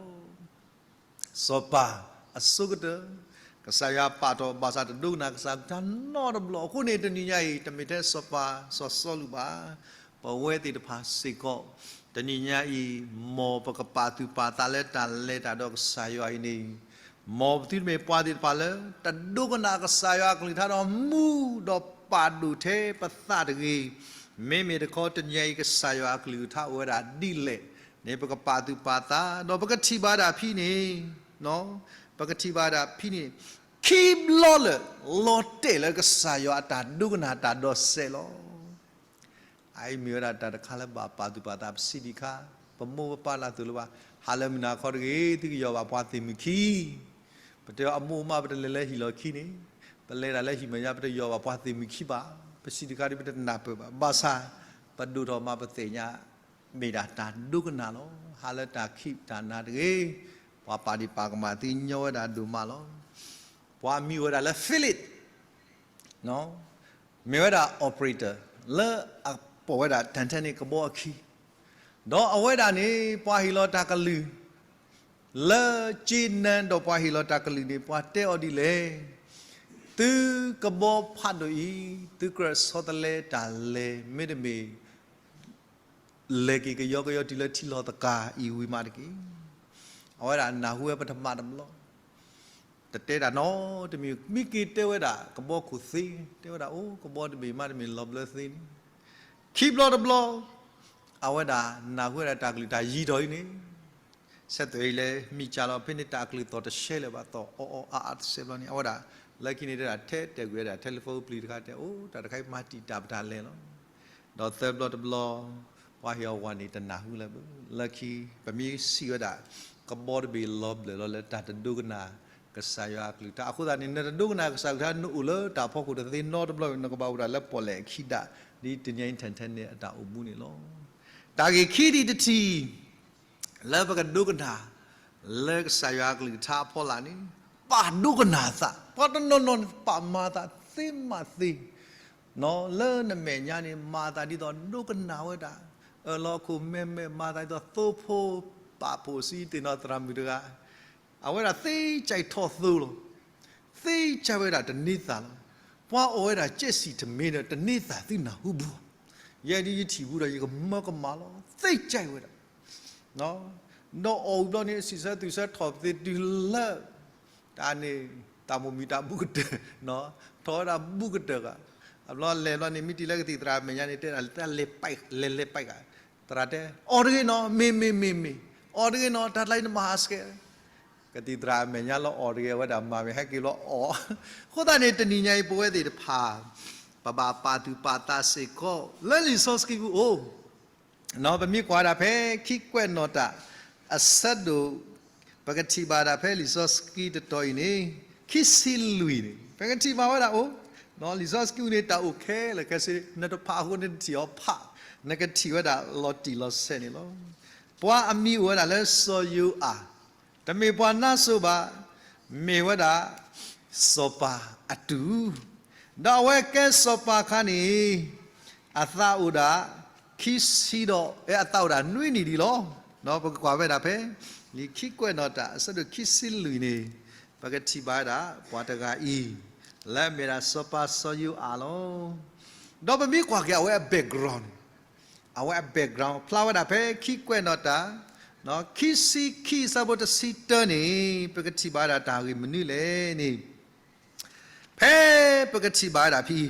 စီၤပၤအဆိကတၢၢ်, ကစၢ်ယွၤပာ်ထီၣ်ဘၣ်ဆၣ်တဒိကနၣ်ကစၢ်ကလုၢ်ကထါနီတဘျီ. အဃိန့ၣ် တနံၤညါအံၤ တမ့ၢ်ထဲစီၤပၤစီၤစီလူးဘၣ်, ပဝဲသ့ၣ်တဖၣ်စ့ၢ်ကီး တနံၤညါအံၤ မ်ပကပာ်သူၣ်ပာ်သးလၢတၢ်လဲၤတၢ်ဒီးကစၢ်ယွၤအံၤန့ၣ်, မ်ပသုတမ့ၢ်ပှၤသ့ၣ်တဖၣ်လၢ တဒိကနၣ်ကစၢ်ယွၤအကလုၢ်ကထါဒီးမူဒီး ပာ်ဒိၣ်ထဲပသးတဂ့ၤ. မ့မ့ၢ်တခီတနံၤအံၤ ကစၢ်ယွၤအကလုၢ်ကထါအိၣ်ဝဲဒၣ်ဒ်လဲၣ်န့ၣ် ပကပာ်သူၣ်ပာ်သး, ဒီးပကထံၣ်ဘၣ်ဒၣ်ဖဲန့ၣ်, ပကထံၣ်ဘၣ်ဒၣ်ဖဲန့ၣ်, ခံဘျီလၢာ် လီၤတဲာ်လၢကစၢ်ယွၤအတၢ်ဒိကနၣ်တၢ်ဒီးစဲးလီၤ. အအံၤမ့ၢ်ဝဲဒၣ်တၢ်တခါလၢဘၣ်ပာ်သူၣ်ပာ်သးပစံးဒံးခါ, ပမိၢ်ပပၢ်လၢသိၣ်လိဘၣ်, ဟးလၢမုၢ်နၤခီတဂ့ၤ သုကယီၢ်ဘၣ်ပှၤသ့ၣ်မုၣ်ခံ, ပတဲအမိၢ်အမါ ပတလဲၤလၢဟံၣ်လီၢ်ခံန့ၣ်, ပလဲၤဒၣ်လၢဟံၣ်မဲာ်ညါ ပတယီၢ်ဘၣ်ပှၤသ့ၣ်မုၣ်ခံဘၣ်. ပစံးဒံးခါဒီး ပတနၢ်ပၢၢ်ဘၣ်. ဘၣ်ဆၣ် ပဒိၣ်ထီၣ်မးပသ့ၣ်ညါ မ့ၢ်ဒၣ်တၢ်ဒိကနၣ်လီၤ. ဟးလၢတၢ်ခံးတၢ်နၤတဂ့ၤ, ပှၤပာ်ဒံးပာ်ကမၣ်သုညီဝဲဒၣ်ဒိၣ်မးလီၤ. ပှၤမံၤအိၣ်ဝဲဒၣ်လၢ Philip မ့ၢ်ဝဲဒၣ် operator လၢအပိာ်ဝဲဒၣ် Titanic ကဘီအခံ, ဒီးအဝဲဒၣ်န့ၣ် ပှၤဟ့ၣ်လီၤတၢ်ကလုၢ် လၢကၠ့နၢ ဒီးပှၤဟ့ၣ်လီၤတၢ်ကလုၢ်န့ၣ် ပှၤတဲအီၤဒ်လဲၣ်, သုကဘီဖးဒိၣ်အံၤ သုကြၢးဆီတလဲတၢ်လဲၤ မ့တမ့ၢ် လဲၤက့ၤကယီကယီတုၤလၢထံလီၤသကၤအံၤဝံၤမးတက့ၢ်. အဝဲဒၣ်နၢ်ဟူဝဲပထမးတဘျီ, တတဲတၢ်နီတမံၤ, မ့ၢ်က့ၤတဲဝဲဒၣ်ကဘီခိၣ်သ့, တဲဝဲဒၣ်အိၣ်ကဘီတဘ့ၣ်မးတမ့ၢ်လီၤဘျၢသ့န့ၣ်, ခံဘျီတဘျီ အဝဲဒၣ်နၢ်ဟူဝဲဒၣ်တၢ်ကလုၢ်တၢ်ယံၤထီၣ်အံၤန့ၣ် ဆဲးသွဲၣ်အံၤလဲၤမံၤကၢ်လီၤ ဖဲန့ၣ်တၢ်အကလုၢ်သီၣ်တဆဲးလၢၤဘၣ် သီၣ်အီၣ်အီအါအါတဆဲးဘျီန့ၣ် အဝဲဒၣ် လၢခံန့ၣ်တဲဒၣ်ထဲတဲာ်ကွံာ်ဝဲဒၣ် telephone ပျံၤတခါတဲ အိၣ်တၢ်တခါအံၤမၤတံာ်တာ်ပတၢ်လဲၤလီၤ. ဒီးသၢဘျီတဘျီ ပှၤဟ့ၣ်အီၤဝၤန့ၣ်တနၢ်ဟူလၢၤဘၣ်. လၢခံ ပမ့ၢ်စံးဝဲဒၣ် ကဘီတဘ့ၣ်လီၤဘျၢၣ်လီၤလၢတၢ်တဒိကနၣ် ကစၢ်ယွၤအကလုၢ်ကထါ အဃိသတးန့ၣ် နတဒိကနၣ်ကစၢ်ကလုၢ်ကထါ နအိၣ်လၢတၢ်ဖီခိၣ်တသ့နီတဘျီ နကဘၣ်အိၣ်ဒၣ်လၢပီၣ်လဲၣ်အခံဒၣ် ဒ်တနံၤအံၤ Titanic န့ၣ် အတၢ်အိၣ်မူန့ၣ်လီၤ. တၢ်ဂ့ၢ်ခံဒံးတထံၣ် လၢပကဒိကနၣ် လၢကစၢ်ယွၤအကလုၢ်ကထါအဖီလာ်န့ၣ် ပာ်ဒိကနၣ်သး, ပှၤတနီၤနီၤန့ၣ် ပာ်မၤသးသ့မးသ့, လၢနမဲာ်ညါန့ၣ် မၤသးဒ်သိးဒိကနၣ်ဝဲဒၣ်, အၢၣ်လီၤခိၣ်မဲာ်မဲာ် မၤသးဒ်သိးသိဖိပာ်ဖှိၣ်စံးတ့ၢ်နီၣ်သရၣ်မုၣ်တဂၤ အဝဲဒၣ်သ့ကၠဲးထီၣ်သိလီၤ. သ့ကၠဲးဝဲဒၣ်တန့ၤသၣ်လီၤ. ပှၤအီၣ်ဝဲဒၣ်ကၠဲးစံၣ်တမ့ၢ်ဒီး တန့ၤသၣ်သုနၢ်ဟူဘၣ်ဧါ. ယဲဒ်ယထံၣ်ဘူးဒီး ယကမၢကမၣ်လီၤ. သ့ကၠဲးဝဲဒၣ် ဒီးအီၣ်ဝံၤဘျီန့ၣ် စံးဆၢသူၣ်ဆၢထီၣ်ပသ့တုၤလၢ တၢ်န့ၣ် တၢ်မိၣ်မံၤတၢ်ဘူးကတၢၢ်, ထီၣ်ဝဲဒၣ်ဘူးကတၢၢ်ဂၤ, အဘျီလဲၤဘျီန့ၣ် မ့ၢ်တုၤလၢကသံၣ်သရၣ်အမဲာ်ညါန့ၣ် တဲဒၣ်တၢ်လဲၤလဲၤပာ်ဂၤ, သရၣ်တဲ အီၣ်တဂ့ၤနီၤ မ့ၢ်မ့ၢ်မ့ၢ်မ့ၢ်, အီၣ်တဂ့ၤနီၤ တၢ်ကျါအံၤနမၤဟးဆှဲး ကသံၣ်သရၣ်အမဲာ်ညါလၢအီၣ်တဂ့ၤ အဝဲဒၣ်မၤမ့ၢ်ဟဲက့ၤဘျီအီၣ်, အဃိသတးန့ၣ် တနံၤညါအံၤပဝဲသ့ၣ်တဖၣ် ပဘၣ်ပာ်သူၣ်ပာ်သးစ့ၢ်ကီး လၢလံာ်စီဆှံပူၤအိၣ် ပမ့ၢ်ကွၢ်ဒၣ်ဖဲခံကွဲးနီၣ်တၢ် အဆၢဒိၣ် ပကထံၣ်ဘၣ်ဒၣ်ဖဲလံာ်စီဆှံတတီၤအံၤန့ၣ် ခံဆံလွံၢ်န့ၣ် ပကထံၣ်ဘၣ်ဝဲဒၣ်အိၣ်, လံာ်စီဆှံပူၤန့ၣ် တၢ်အိၣ်ခဲလၢာ်ခဲဆ့ နတဖးအဃိနတထံၣ်အီၤဖး, နကထံၣ်ဝဲဒၣ်လီၤတံၢ်လီၤဆဲးန့ၣ်လီၤ. ပှၤအမံၤအိၣ်ဝဲဒၣ်လၢစီၤယိၤအၤ တမ့ၢ်ပှၤနါစိၤဘၣ်, မ့ၢ်ဝဲဒၣ် စီၤပၤအတူၢ်, ဒီးအဝဲကဲစီၤပၤအခါန့ၣ် အသးအိၣ်ဒၣ် ခံဆံဒီး အသးအိၣ်ဒၣ်နွံနံၣ်ဒံးလီၤ. ဒီးပကကွၢ်ဝဲဒၣ်ဖဲ လံာ်ခံကွဲးနီၣ်တၢ် အဆၢဒိၣ်ခံဆံလွံၢ်န့ၣ် ပကထံၣ်ဘၣ်ဝဲဒၣ် ပှၤတဂၤအံၤ လၢအမ့ၢ်ဒၣ်စီၤပၤစီၤယိၤအၤလီၤ. ဒီးပမ့ၢ်ကွၢ်က့ၤအဝဲအ background န့ၣ် အဝဲအ background ဖျါဝဲဒၣ်ဖဲခံကွဲးနီၣ်တၢ် ခံဆံခံအဆၢဖိတဆံတၢန့ၣ် ပကထံၣ်ဘၣ်ဝဲဒၣ်တၢ်ဂ့ၢ်မနုၤလဲၣ်န့ၣ် ဖဲပကထံၣ်ဘၣ်ဝဲဒၣ်ဖဲ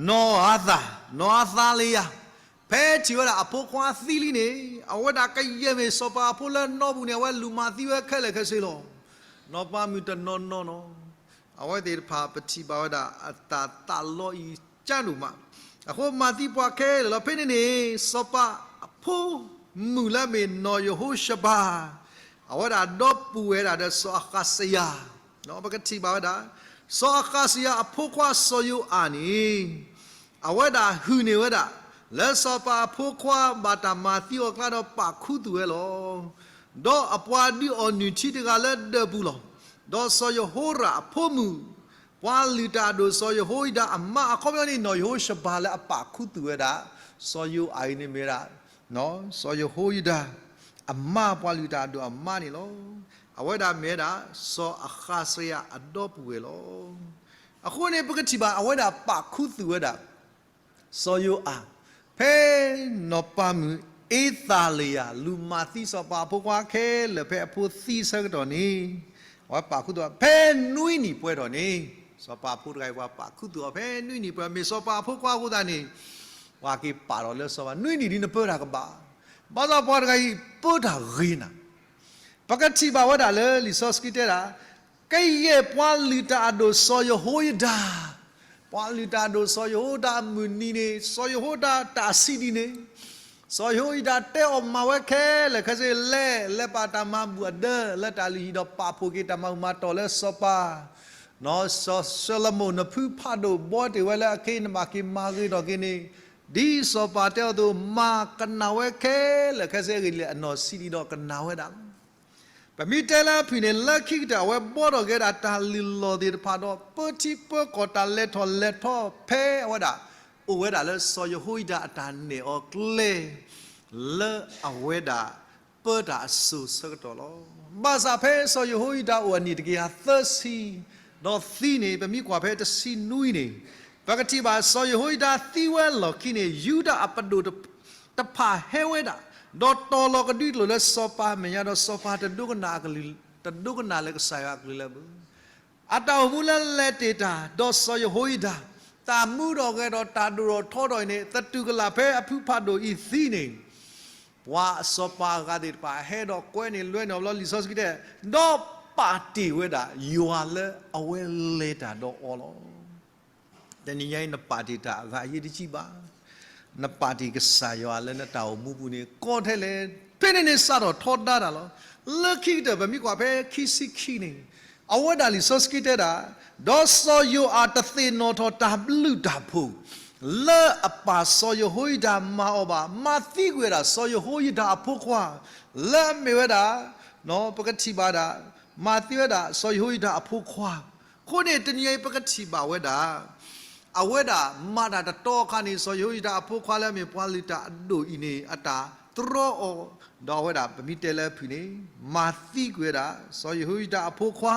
နီၢ်အၤသၤ, နီၢ်အၤသၤလံယၤ, ဖဲထံၣ်ဝဲဒၣ်အဖိခွါသံလံန့ၣ် အဝဲဒၣ်ကယဲၢ်မ့ၢ်စီၤပၤအဖိလၢနီၢ်ပူၤန့ၣ် အဝဲလူၤမၤသံဝဲခဲလၢာ်ခဲဆ့လီၤ. နီၢ်ပၤမုၣ်တနီၤနီၤနီၤ အဝဲသ့ၣ်တဖၣ်ပထံၣ်ဘၣ်ဝဲဒၣ်အတၢ်သးလီအံၤကၢဒိၣ်မး, အဃိမၤသံပှၤခဲလၢာ်လီၤ. ဖဲန့ၣ်န့ၣ် စီၤပၤအဖိမုၣ်လၢအမ့ၢ်နီၢ်ယဟိၤၡဘၤ အဝဲဒၣ်ဒီပုၢ်ဝဲၢ်ဒၣ်ဒီးစီၤအဃးစယၤ, ပကထံၣ်ဘၣ်ဝဲဒၣ် စီၤအဃးစယၤအဖိခွါစီၤယိၤအၤန့ၣ် အဝဲဒၣ်ဟုၣ်န့ၢ်ဝဲဒၣ် လၢစီၤပၤအဖိခွါဘၣ်တၢ်မၤသံအီၤအကျါဒီးပာ်ခူသူၣ်ဝဲလီၤ. ဒီးအပှၤဒုးအီၣ်နုၢ်ထံတဂၤလၢဒၢးပူၤလီၤ. ဒီးစီၤယဟိရၣ်အဖိမုၣ် ပှၤလုၢ်တၢ်အဒိၣ်စီၤယဟိယဒၤအမါ အခီပညီန့ၣ် နီၢ်ယဟိၤၡဘၤလၢအပာ်ခူသူၣ်ဝဲဒၣ် စီၤယိၤအၤအံၤန့ၣ်မ့ၢ်ဝဲဒၣ် စီၤယဟိယဒၤအမါ ပှၤလုၢ်တၢ်အဒိၣ်အမါန့ၣ်လီၤ. အဝဲဒၣ်မ့ၢ်ဝဲဒၣ် စီၤအဃးစယၤအဒီပုၢ်ဝဲၢ်လီၤ. အဃိန့ၣ် ပကထံၣ်ဘၣ် အဝဲဒၣ်ပာ်ခူသူၣ်ဝဲဒၣ် စီၤယိၤအၤ ဖဲနီၢ်ပၤမုၣ်အ့သၤလယၤ လူၤမၤသံစီၤပၤအဖိခွါခဲလၢာ် ဖဲအဖိသံဆၢကတီၢ်န့ၣ် အဝဲပာ်ခူသူၣ် ဖဲနွံနံၣ်ပှဲၤထီၣ်န့ၣ် စီၤပၤဖိတဂၤအံၤ ပှၤပာ်ခူသူၣ်အီၤဖဲနွံနံၣ်ပှဲၤ မ့ၢ်စီၤပၤအဖိခွါအဃိသတးန့ၣ် ပှၤက့ၤပာ်ထီၣ်လၢစီၤပၤ နွံနံၣ်ဒ်နပၢတၢ်ကဘၣ်, ဘၣ်ဆၣ်ပှၤတဂၤအံၤပၢတၢ်ဂ့ၤနၤ, ပကထံၣ်ဘၣ်ဝဲဒၣ်လၢလံာ်စီဆှံတဲဒၣ်, ကယဲၢ်ပှၤလုၢ်တၢ်အဒိၣ်စီၤယဟိယဒၤ, ပှၤလုၢ်တၢ်အဒိၣ်စီၤယဟိယဒၤအမုၢ်နံၤန့ၣ် စီၤယဟိယဒၤတၢ်စံးဒ်န့ၣ်, စီၤယဟိယဒၤတဲအီၤမၤဝဲခဲလၢာ်ခဲဆ့ လဲၤ လဲၤပာ်တၢ်မၤဘူၣ်အဒၢလၢတၢ်လုၢ်ဟံၣ်ဒီးပာ်ဖှိၣ်က့ၤတၢ်မၤဘူၣ်မၤတီၢ်လၢစီၤပၤ စီၤၡလိၤမိၣ်နဖုဖးဒိၣ်ဘီတ့ၢ်ဝဲလၢအက့ၤ နဘၣ်က့ၤမၤဂ့ၤထီၣ်က့ၤန့ၣ်, ဒ်စီၤပၤတဲအီၤအသိး မၤကနၣ်ဝဲခဲလၢာ်ခဲဆ့အဂ့ၢ်ဒ်လဲၣ် အနီၢ်ဆံးဒံးဒီးကနၣ်ဝဲဒၣ်လီၤ. ပမ့ၢ်တဲလၢအဖုၣ်န့ၣ် လၢခံကတၢၢ်အဝဲဘှီထီၣ်က့ၤဝဲဒၣ်တၢ်လုၢ်လီၢ်သ့ၣ်တဖၣ်ဒီး ပၢထံပၢကီၢ်တၢ်လဲၤထီၣ်လဲၤထီဖဲအဝဲဒၣ် အိၣ်ဝဲဒၣ်လၢစီၤယဟိယဒၤအတၢ်နဲၣ်အီၤကျဲ လၢအဝဲဒၣ်ပၢတၢ်အစိၤဆၢကတီၢ်လီၤ. ဘၣ်ဆၣ်ဖဲစီၤယဟိယဒၤအိၣ်အနံၣ်တကယၤသၢဆံ ဒီးသံန့ၣ် ပမ့ၢ်ကွၢ်ဖဲတဆံနွံန့ၣ် ပကထံၣ်ဘၣ်စီၤယဟိယဒၤသံဝဲအလီၢ်ခံန့ၣ် ယူဒၤအပဒိၣ်တဖၣ်ဟဲဝဲဒၣ်, ဒီးတီၤလီၤကဒွံကျိာ်လၢစီၤပၤအမဲာ်ညါ ဒီးစီၤပၤတဒိကနၣ်အကလုၢ်, တဒိကနၣ်လၢကစၢ်ယွၤအကလုၢ်လၢၤဘၣ်. အတၢ်အိၣ်မူလၢလဲၤတ့ၢ်တၢ် ဒီးစီၤယဟိယဒၤ တၢ်မူထီၣ်ဂဲၤထီၣ်တၢ်ဒိၣ်ထီၣ်ထီထီၣ်အံၤန့ၣ် သတူၢ်ကလာ်ဖဲအဖုဖးဒိၣ်အံၤသံန့ၣ် ပှၤစီၤပၤအဂၤသ့ၣ်တဖၣ် ဟဲဒီးကွဲန့ၢ်လွဲန့ၢ်အီၤဘျီ လံာ်စီဆှံတဲ, ဒီးပာ်တ့ၢ်ဝဲဒၣ် ယွၤလၢအဝဲလဲၤတၢ်ဒီးအီၤလီၤ. တနံၤညါအံၤ နပာ်တ့ၢ်တၢ်အဂၤအရေးတကြီးဘၣ်. နပာ်တ့ၢ်ကစၢ်ယွၤလၢနတၢ်အိၣ်မူပူၤန့ၣ် ကီထဲလဲၣ်, ဖဲန့ၣ်န့ၣ်စးထီၣ်ထီဒါတၢ်လီၤ. လၢခံကတၢၢ် ပမ့ၢ်ကွၢ်ဖဲခံဆံခံန့ၣ် အဝဲဒၣ်လံာ်စီဆှံတဲဒၣ်, ဒီးစီၤယိၤအၤတသ့ၣ်နီၣ်ထီၣ်တၢ်ဘျုးတၢ်ဖှိၣ် လၢအပၢ်စီၤယဟိယဒၤမၤအီၤဘၣ်, မၤသံကွံာ်ဝဲဒၣ် စီၤယဟိယဒၤအဖိခွါ လၢအမ့ၢ်ဝဲဒၣ် ပကထံၣ်ဘၣ်ဒၣ် မၤသံဝဲဒၣ် စီၤယဟိယဒၤအဖိခွါ. အဃိန့ၣ် တနံၤအံၤ ပကထံၣ်ဘၣ်ဝဲဒၣ် အဝဲဒၣ်မၤတၢ်တတီအခါန့ၣ် စီၤယဟိယဒၤအဖိခွါလၢအမ့ၢ်ပှၤလုၢ်တၢ်အဒိၣ်အံၤန့ၣ် အတၢ်တြီအီၤ, ဒီးအဝဲဒၣ်ပမ့ၢ်တဲလၢအဖုၣ်န့ၣ် မၤသံကွံာ်ဝဲဒၣ် စီၤယဟိယဒၤအဖိခွါ,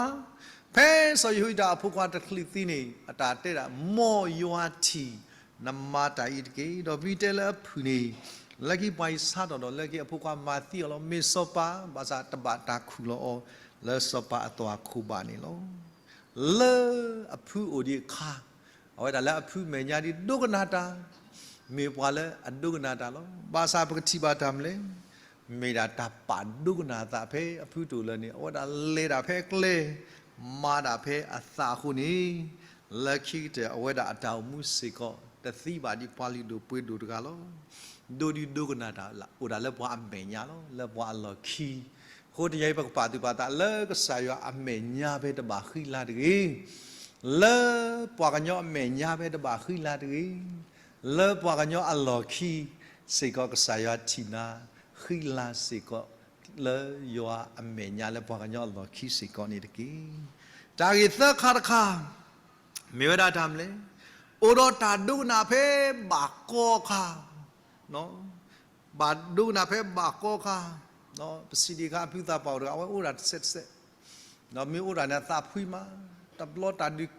ဖဲစီၤယဟိယဒၤအဖိခွါတချုးသံန့ၣ် အတၢ်တဲဒၣ် မ်ယွၤထံၣ် နမၤတၢ်အံၤတက့ၢ်. ဒီးပမ့ၢ်တဲလၢအဖုၣ်န့ၣ် လၢခံပှၤအံၤဆါထီၣ်ဒီး လၢခံအဖိခွါမၤသံအီၤလီၤ. မ့ၢ်စီၤပၤ ဘၣ်ဆၣ်တဘၣ်တၢ်ခူၣ်လီၤအီၤ လၢစီၤပၤအသွၣ်ခိၣ်ဘၣ်န့ၣ်လီၤ. လၢအဖုအိၣ်ဒံးအခါ, အဝဲဒၣ်လၢအဖုမဲာ်ညါဒ်ဒိကနၣ်တၢ်, မ့ၢ်ပှၤလၢအဒိကနၣ်တၢ်လီၤ. ဘၣ်ဆၣ်ပကထံၣ်ဘၣ်တၢ်မနုၤလဲၣ်, မ့ၢ်ဒၣ်တၢ်ပာ်ဒိကနၣ်အသးဖဲအဖုတိၢ်လၢန့ၣ် အဝဲဒၣ်လဲၤဒၣ်ဖဲအကျဲ, မၤဒၣ်ဖဲအသးအဃိန့ၣ်, လၢခံကတၢၢ်အဝဲဒၣ်အတၢ်အိၣ်မူစ့ၢ်ကီး တသံဘၣ်ဒ်ပှၤလုၢ်ဒိၣ်ပှ့ၤဒိၣ်တဂၤလီၤ. ဒိဒ်ဒိကနၣ်တၢ် အိၣ်ဒၣ်လၢပှၤအမဲာ်ညါလီၤ, လၢပှၤအလီၢ်ခံ. အဃိတနံၤအံၤ ပကပာ်သူၣ်ပာ်သးလၢကစၢ်ယွၤအမဲာ်ညါဖဲတဘၣ်ဃံလၤတဂ့ၤ, လၢပှၤကညီအမဲာ်ညါဖဲတဘၣ်ဃံလၤတဂ့ၤ, လၢပှၤကညီအလီၢ်ခံစ့ၢ်ကီး ကစၢ်ယွၤထံၣ်နၤ ဃံလၤစ့ၢ်ကီး လၢယွၤအမဲာ်ညါလၢပှၤကညီအလီၢ်ခံစ့ၢ်ကီးန့ၣ်တက့ၢ်. တၢ်ဂ့ၢ်သၢခါတခါ မ့ၢ်ဝဲဒၣ်တၢ်မနုၤလဲၣ်, အိၣ်ဒီးတၢ်ဒိကနၣ်ဖဲဘၣ်ကီအခါ, ဘၣ်ဒိကနၣ်ဖဲဘၣ်ကီအခါ, ပစံးဒံးအခါ အဖုသးပှၢ်အိၣ်တဂၤ အဝဲအိၣ်ဒၣ်တစဲးတစဲး, ဒီးမ့ၢ်အိၣ်ဒၣ်န့ၣ် အသးဖှံမး, တဘျီတၢ်ဒုး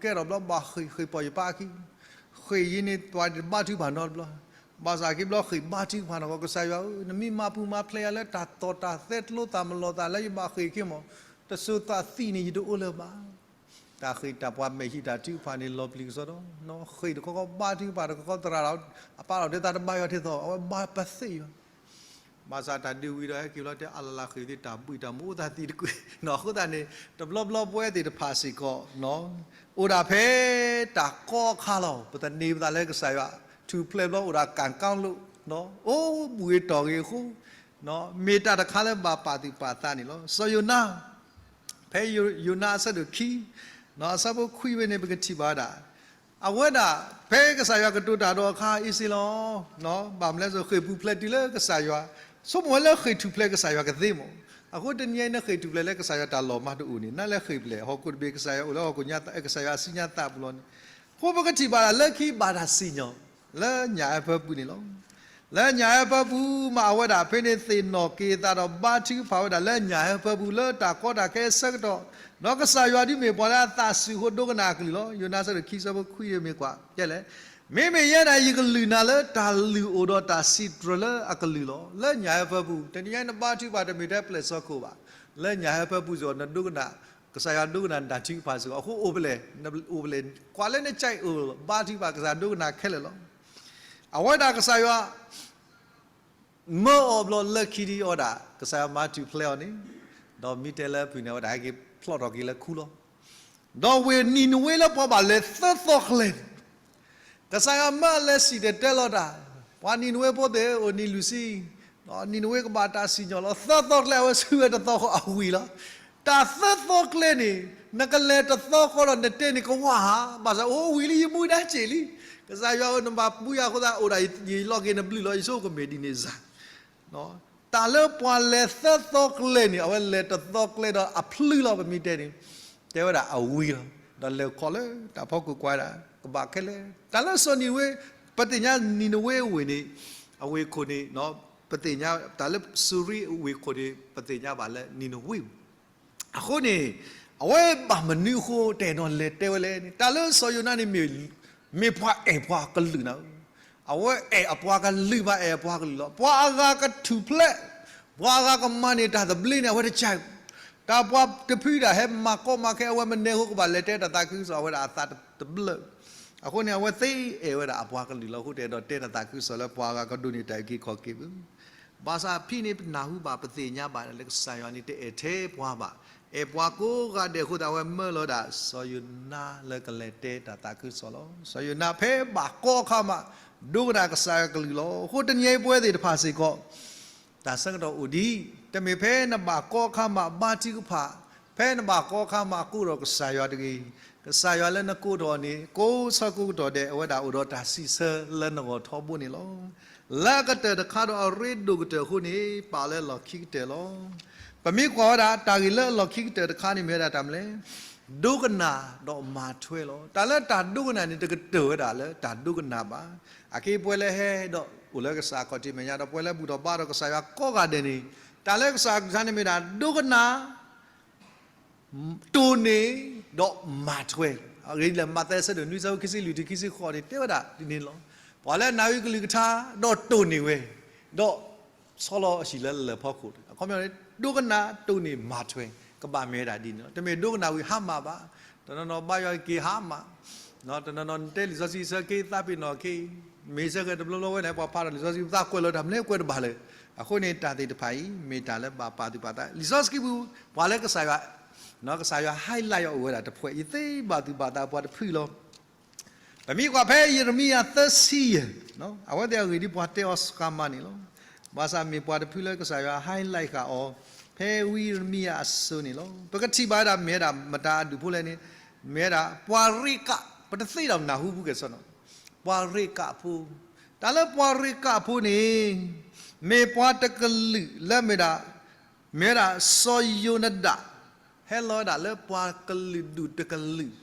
ကဲထီၣ်ဘျီ ဘၣ်ဃ့ၢ်ဃ့ၢ်ပီၢ်ယပၢ်အခံ, ဃ့ၢ်ယံၤန့ၣ် ပှၤတဘါထုကဖၣ်နီတဘျီ, ဘၣ်ဆၣ်က့ၤဘျီဃ့ၢ်ဘါထုကဖၣ်နီၢ်ကီၢ် ကစၢ်ယွၤဧၢ, နမ့ၢ်မၤပူၤမၤဖျဲးယၤလၢတၢ်သီၣ်တၢ်သဲ ကျိသၣ်မလီၤသးလၢယဘၣ်ဃ့ၢ်က့ၤမး, တစိၤသးသံန့ၣ် ယတအိၣ်လၢၤဘၣ်. တၢ်ဃ့ၢ်တၢ်ပှၤမဲာ်ဟံးတၢ်ထုကဖၣ်န့ၣ် လီၤပျံၤကစီဒီ, ဃ့ၢ်တခီခီဘါထုကဖၣ်တခီခီသရၣ်ဒီး အပၢ်လီၤတဲသးတဘါယွၤထံသီၣ် အဝဲဘါပသ့ၣ်ယွၤ ဘၣ်ဆၣ်တၢ်ဒုးဝံၤဒီး ဟဲက့ၤဘျီတဲ အလလးဃ့ၢ်သ့ၣ်တၢ်ဘှံးတၢ်မူအိၣ်သးသံတကွံာ်နီၤ. အဃိသတးန့ၣ် တဘျီဘျီပဝဲသ့ၣ်တဖၣ်စ့ၢ်ကီး အိၣ်ဒၣ်ဖဲတၢ်ကီအခါလီၤ. ပသန့ၤပသးလၢကစၢ်ယွၤ ထူၣ်ဖျဲးဘျီအိၣ်ဒၣ်ကၣ်ကီလိာ် အိၣ်ဘှံးဂ့ၤတီၢ်ဂ့ၤအဃိ မ့ၢ်တၢ်တခါလၢဘၣ်ပာ်သူၣ်ပာ်သးန့ၣ်လီၤ. စီၤယိၤနါ ဖဲယိၤနါအဆၢဒိၣ်ခံ အဆၢဖိခွံဝဲန့ၣ် ပကထံၣ်ဘၣ်ဝဲဒၣ် အဝဲဒၣ် ဖဲကစၢ်ယွၤကတိၤတၢ်ဒီးအခါအံၤစ့ၢ်လီၤ. ဘၣ်မနုၤလဲၣ် ဃ့ၢ်ပူၤဖျဲးတုၤလၢကစၢ်ယွၤ ဆိကမိၣ်ဝဲလၢဃ့ၢ်ထူၣ်ဖျဲးကစၢ်ယွၤကသ့မး. အဃိတနံၤအံၤ နဃ့ၢ်ထူၣ်ဖျဲးလၢကစၢ်ယွၤတၢ်လီၤမၢ်တအိၣ်န့ၣ် နလဲၤဃ့ၢ်ဖျဲး ဟီၣ်ခိၣ်တဘ့ၣ် ကစၢ်ယွၤအိၣ်လၢဟီၣ်ခိၣ်ညါ ကစၢ်ယွၤအစုညါသးပူၤလီၤန့ၣ်. အဃိပကထံၣ်ဘၣ်ဒၣ်လၢခံဘၣ်တၢ်စံၣ်ညီၣ် လၢညၣ်ဟၢဖၢပူၤန့ၣ်လီၤ. လၢညၣ်ဟၢဖၢပူၤမး အဝဲဒၣ်ဖဲန့ၣ်သ့ၣ်နီၣ်က့ၤအသးဒီး ဘါထုကဖၣ်ဝဲဒၣ်လၢညၣ်ဟၢဖၢပူၤလၢတၢ်ကီတၢ်ခဲအဆၢကတီၢ်, ဒီးကစၢ်ယွၤဒုးမ့ၢ်ပှၤလၢအသးစူၤအဃိဒိကနၣ်အကလုၢ်လီၤ. ယိၤနါအဆၢဒိၣ်ခံ အဆၢဖိခွံမ့ၢ်ကွၢ် ကဲလဲၣ်, မ့မ့ၢ်ယဲဒၣ် ယကလုၢ်နၤလၢတၢ်လုၢ်အိၣ်ဒီးတၢ်စံးတြၢၤလၢအကလုၢ်လီၤ. လၢညၣ်ဟၢဖၢပူၤ တနံၤညါအံၤ နဘါထုကဖၣ်တမ့ၢ်ထဲပျဲၢ်စီခိၣ်ဘၣ်, လၢညၣ်ဟၢဖၢပူၤစ့ၢ်ကီး နဒိကနၣ် ကစၢ်ယွၤဒိကနၣ်နတၢ်ထုကဖၣ်စ့ၢ်ကီး, အဃိအိၣ်ဖဲလဲၣ်, အိၣ်ဖဲလဲၣ်, ကွၢ်လၢနကဲအိၣ်ဘါထုကဖၣ် ကစၢ်ယွၤဒိကနၣ်ခဲလၢာ်လီၤ. အဝဲဒၣ်ကစၢ်ယွၤ မၢအီၤဘျီလၢခံဒံးအဝဲဒၣ် ကစၢ်ယွၤမၤထူၣ်ဖျဲးအီၤန့ၣ်, ဒီးမ့ၢ်တဲလၢဖုၣ်န့ၣ် အဝဲဒၣ်ဟဲက့ၤဖျီၣ်ထီၣ်က့ၤလၢခူလီၤ. ဒီးဝ့ၢ်နံၤနဝ့လၢပှၤဘၣ်လဲၤသၢသီကျဲန့ၣ်, ကစၢ်ယွၤမၢအလဲၤစံၣ်တဲၤတဲလီၤတၢ်, ပှၤနံၤနဝ့ဖိသ့ၣ်အိၣ်နံၤလွံၢ်ဆံ, ဒီးနံၤနဝ့ကဘၣ်တၢ်စံၣ်ညီၣ်လီၤ. သၢသီကျဲအဝဲဆူဝဲတသီဃီအဝံၤလီၤ. တၢ်သၢသီကျဲန့ၣ် နကလဲၤတသီဃီဒီးနတဲန့ၣ်ကဝၢ်ဧါ, ဘၣ်ဆၣ်အိၣ်ဝံၤလံ ယမူဒါစ့ၢ်လံ. ကစၢ်ယွၤဧၢ နဘၣ်ပူယၤအဃိသတး အိၣ်ဒၣ်ယလီၤက့ၤနဘျုးလီၤ ယဆိကမိၣ်ဒ်န့ၣ်စ့ၢ် တၢ်လၢပှၤလဲၤသၢသီကျဲန့ၣ် အဝဲလဲၤတသီကျဲဒီးအဖျုလီၤ ပမ့ၢ်တဲန့ၣ်, တဲဝဲဒၣ်အဝံၤလီၤ. ဒီးလဲၤခီလၢတၢ်ဖီခိၣ်ကွၢ်ဒၣ် ကဘၣ်ခဲလၢာ်. တၢ်လၢစီၤနံၤနဝ့, ပသ့ၣ်ညါနံၤနဝ့ဝ့ၢ်န့ၣ်, အဝ့ၢ်ခိၣ်န့ၣ်, ပသ့ၣ်ညါတၢ်လၢစူၤရံအဝ့ၢ်ခိၣ်န့ၣ် ပသ့ၣ်ညါဘၣ်လၢနံၤနဝ့ဝ့ၢ် အဃိန့ၣ်, အဝဲဘၣ်မနုၤအဃိတအဲၣ်ဒိးလဲၤတဲဝဲလဲၣ်န့ၣ်, တၢ်လၢစီၤယိၤနါန့ၣ် မ့ၢ်ပှၤအဲၣ်ပှၤကလုာ်နၤဧၢ, အဝဲအဲၣ်အပှၤကလုာ်ဘၣ် အဲၣ်အပှၤကလုာ်လီၤ. ပှၤအဂၤကထူၣ်ဖျဲး, ပှၤအဂၤကမၤန့ၢ်တၢ်သဘျ့န့ၣ် အဝဲတကး, တၢ်ပှၤတဖုဒၣ်ဟဲမၤကီမၤခဲ အဝဲမနုၤအဃိကဘၣ်လဲၤတဲတၢ်သးခုကစီၣ် အဝဲဒၣ်အသးတဘျၢ အဃိန့ၣ် အဝဲသ့အဲၣ်ဝဲဒၣ်အပှၤကလုာ်လီၤ. အဃိတအဲၣ်ဒိးတဲတၢ်သးခုကစီၣ်လၢပှၤအဂၤကဒိးန့ၢ်တၢ်အုၣ်က့ၤခီၣ်က့ၤဘၣ်. ဘၣ်ဆၣ်ဖဲန့ၣ် ပနၢ်ဟူဘၣ် ပသ့ၣ်ညါဘၣ်လၢကစၢ်ယွၤန့ၣ် တအဲၣ်ထဲပှၤဘၣ်, အဲၣ်ပှၤကိးဂၤဒဲးအဃိသတး အဝဲမၢလီၤဒၣ် စီၤယိၤနါလၢကလဲၤတဲတၢ်သးခုကစီၣ်လီၤ. စီၤယိၤနါဖဲဘၣ်ကီအခါမး ဒိကနၣ်ကစၢ်ယွၤကလုၢ်လီၤ. အဃိတနံၤအံၤပဝဲသ့ၣ်တဖၣ်စ့ၢ်ကီး တၢ်ဆၢကတီၢ်အိၣ်ဒံး, တမ့ၢ်ဖဲနဘၣ်ကီအခါမးဘါထုကဖၣ်, ဖဲနဘၣ်ကီအခါမးကိးထီၣ်ကစၢ်ယွၤတဂ့ၤ. ကစၢ်ယွၤလၢနကိးထီၣ်န့ၣ် ကိးဆၢကိးကတီၢ်ဒဲး အဝဲဒၣ်အိၣ်ဒီးတၢ်စံးဆၢလၢနဂီၢ်ထီဘိန့ၣ်လီၤ. လၢအကတၢၢ်တခါဒီးအရ့ဒိၣ်ကတၢၢ်အဃိန့ၣ် ပာ်လၢလီၢ်ခံကတၢၢ်လီၤ. ပမ့ၢ်ကွၢ်ဝဲဒၣ် တၢ်ဂ့ၢ်လၢအလီၢ်ခံကတၢၢ်တခါန့ၣ်မ့ၢ်ဝဲဒၣ်တၢ်မနုၤလဲၣ်, ဒိကနၣ်ဒီးမၤထွဲလီၤ. တၢ်လၢတၢ်ဒိကနၣ်န့ၣ် တကတၢၢ်ဝဲဒၣ်လၢတၢ်ဒိကနၣ်ဘၣ်. အက့ပဝဲလၢဟဲဒီးအိၣ်လၢကစၢ်အခီၣ်ထံးမဲာ်ညါဒီး ပဝဲလၢဘူၣ်ထီၣ်ဘါထီၣ်ကစၢ်ယွၤကိးဂၤဒဲးန့ၣ်, တၢ်လၢကစၢ်အကလုၢ်ကထါန့ၣ်မ့ၢ်ဒၣ် ဒိကနၣ် တိၢ်န့ၢ် ဒီးမၤထွဲ, အဂ့ၢ်ဒ်လဲၣ် မးသဲအဆၢဒိၣ်နွံ ဆၢဖိခံဆံလွံၢ်တုၤခံဆံဃိးန့ၣ် တဲဝဲဒၣ်ဒ်န့ၣ်လီၤ. ပှၤလၢအနာ်အုၣ်ကလုၢ်ကထါ ဒီးတိၢ်န့ၢ်ဝဲ, ဒီးဆီလီၤအဟံၣ်လၢလၢၢ်ဖီခိၣ်, အခီပညီန့ၣ် ဒိကနၣ်တိၢ်န့ၢ်မၤထွဲ, ကဘၣ်မ့ၢ်ဝဲဒၣ်ဒ်န့ၣ်လီၤ. တမ့ၢ်ဒိကနၣ်ဝံၤဟါမၢ်ဘၣ်, တနီၤနီၤဘါယွၤက့ၤဟါမၢ်, တနီၤနီၤတဲလံာ်စီဆှံဆၢက့ၤသးပ့ၤနီၣ်က့ၤ, မ့ၢ်ဆၢက့ၤတဘျီဘျီဝဲန့ၣ် ပှၤဖးဒီးလံာ်စီဆှံသးကွဲးလီၤတၢ်မနုၤကွဲးတဘၣ်လၢၤ. အဃိန့ၣ်တၢ်သ့ၣ်တဖၣ်အံၤ မ့ၢ်တၢ်လၢဘၣ်ပာ်သူၣ်ပာ်သး လံာ်စီဆှံပူၤ, ပှၤလၢကစၢ်ယွၤ, ကစၢ်ယွၤ highlight အီၤအိၣ်ဝဲဒၣ်တဖုအံၤ သ့ဘၣ်သူၣ်ဘၣ်သးပှၤတဖုလီၤ. ပမ့ၢ်ကွၢ်ဖဲယံးရမံယၤသၢဆံယဲၢ်, အဝဲသ့ၣ်အဂ့ၢ်ဒ်ပှၤတဲအီၤစှၤမးန့ၣ်လီၤ. ဘၣ်ဆၣ်မ့ၢ်ပှၤတဖုလၢကစၢ်ယွၤ highlight ဃာ်အီၤ ဖဲဝံယံးရမံယၤအစိၤန့ၣ်လီၤ. ပကထံၣ်ဘၣ်ဝဲဒၣ်မ့ၢ်ဝဲဒၣ်မတၤအဒူၣ်ဖိလဲၣ်န့ၣ်, မ့ၢ်ဝဲဒၣ်ပှၤရ့ကး, ပတသ့ဒီးနၢ်ဟူဖူကဲၣ်ဆိးနီၤ, ပှၤရ့ကးဖိ, တၢ်လၢပှၤရ့ကးဖိန့ၣ် မ့ၢ်ပှၤတကလုာ်လၢမ့ၢ်ဒၣ် မ့ၢ်ဝဲဒၣ်စီၤယိၤနဒၣ် ဟဲလီၤဝဲဒၣ်လၢပှၤကလုာ်ဒူၣ်တကလုာ်,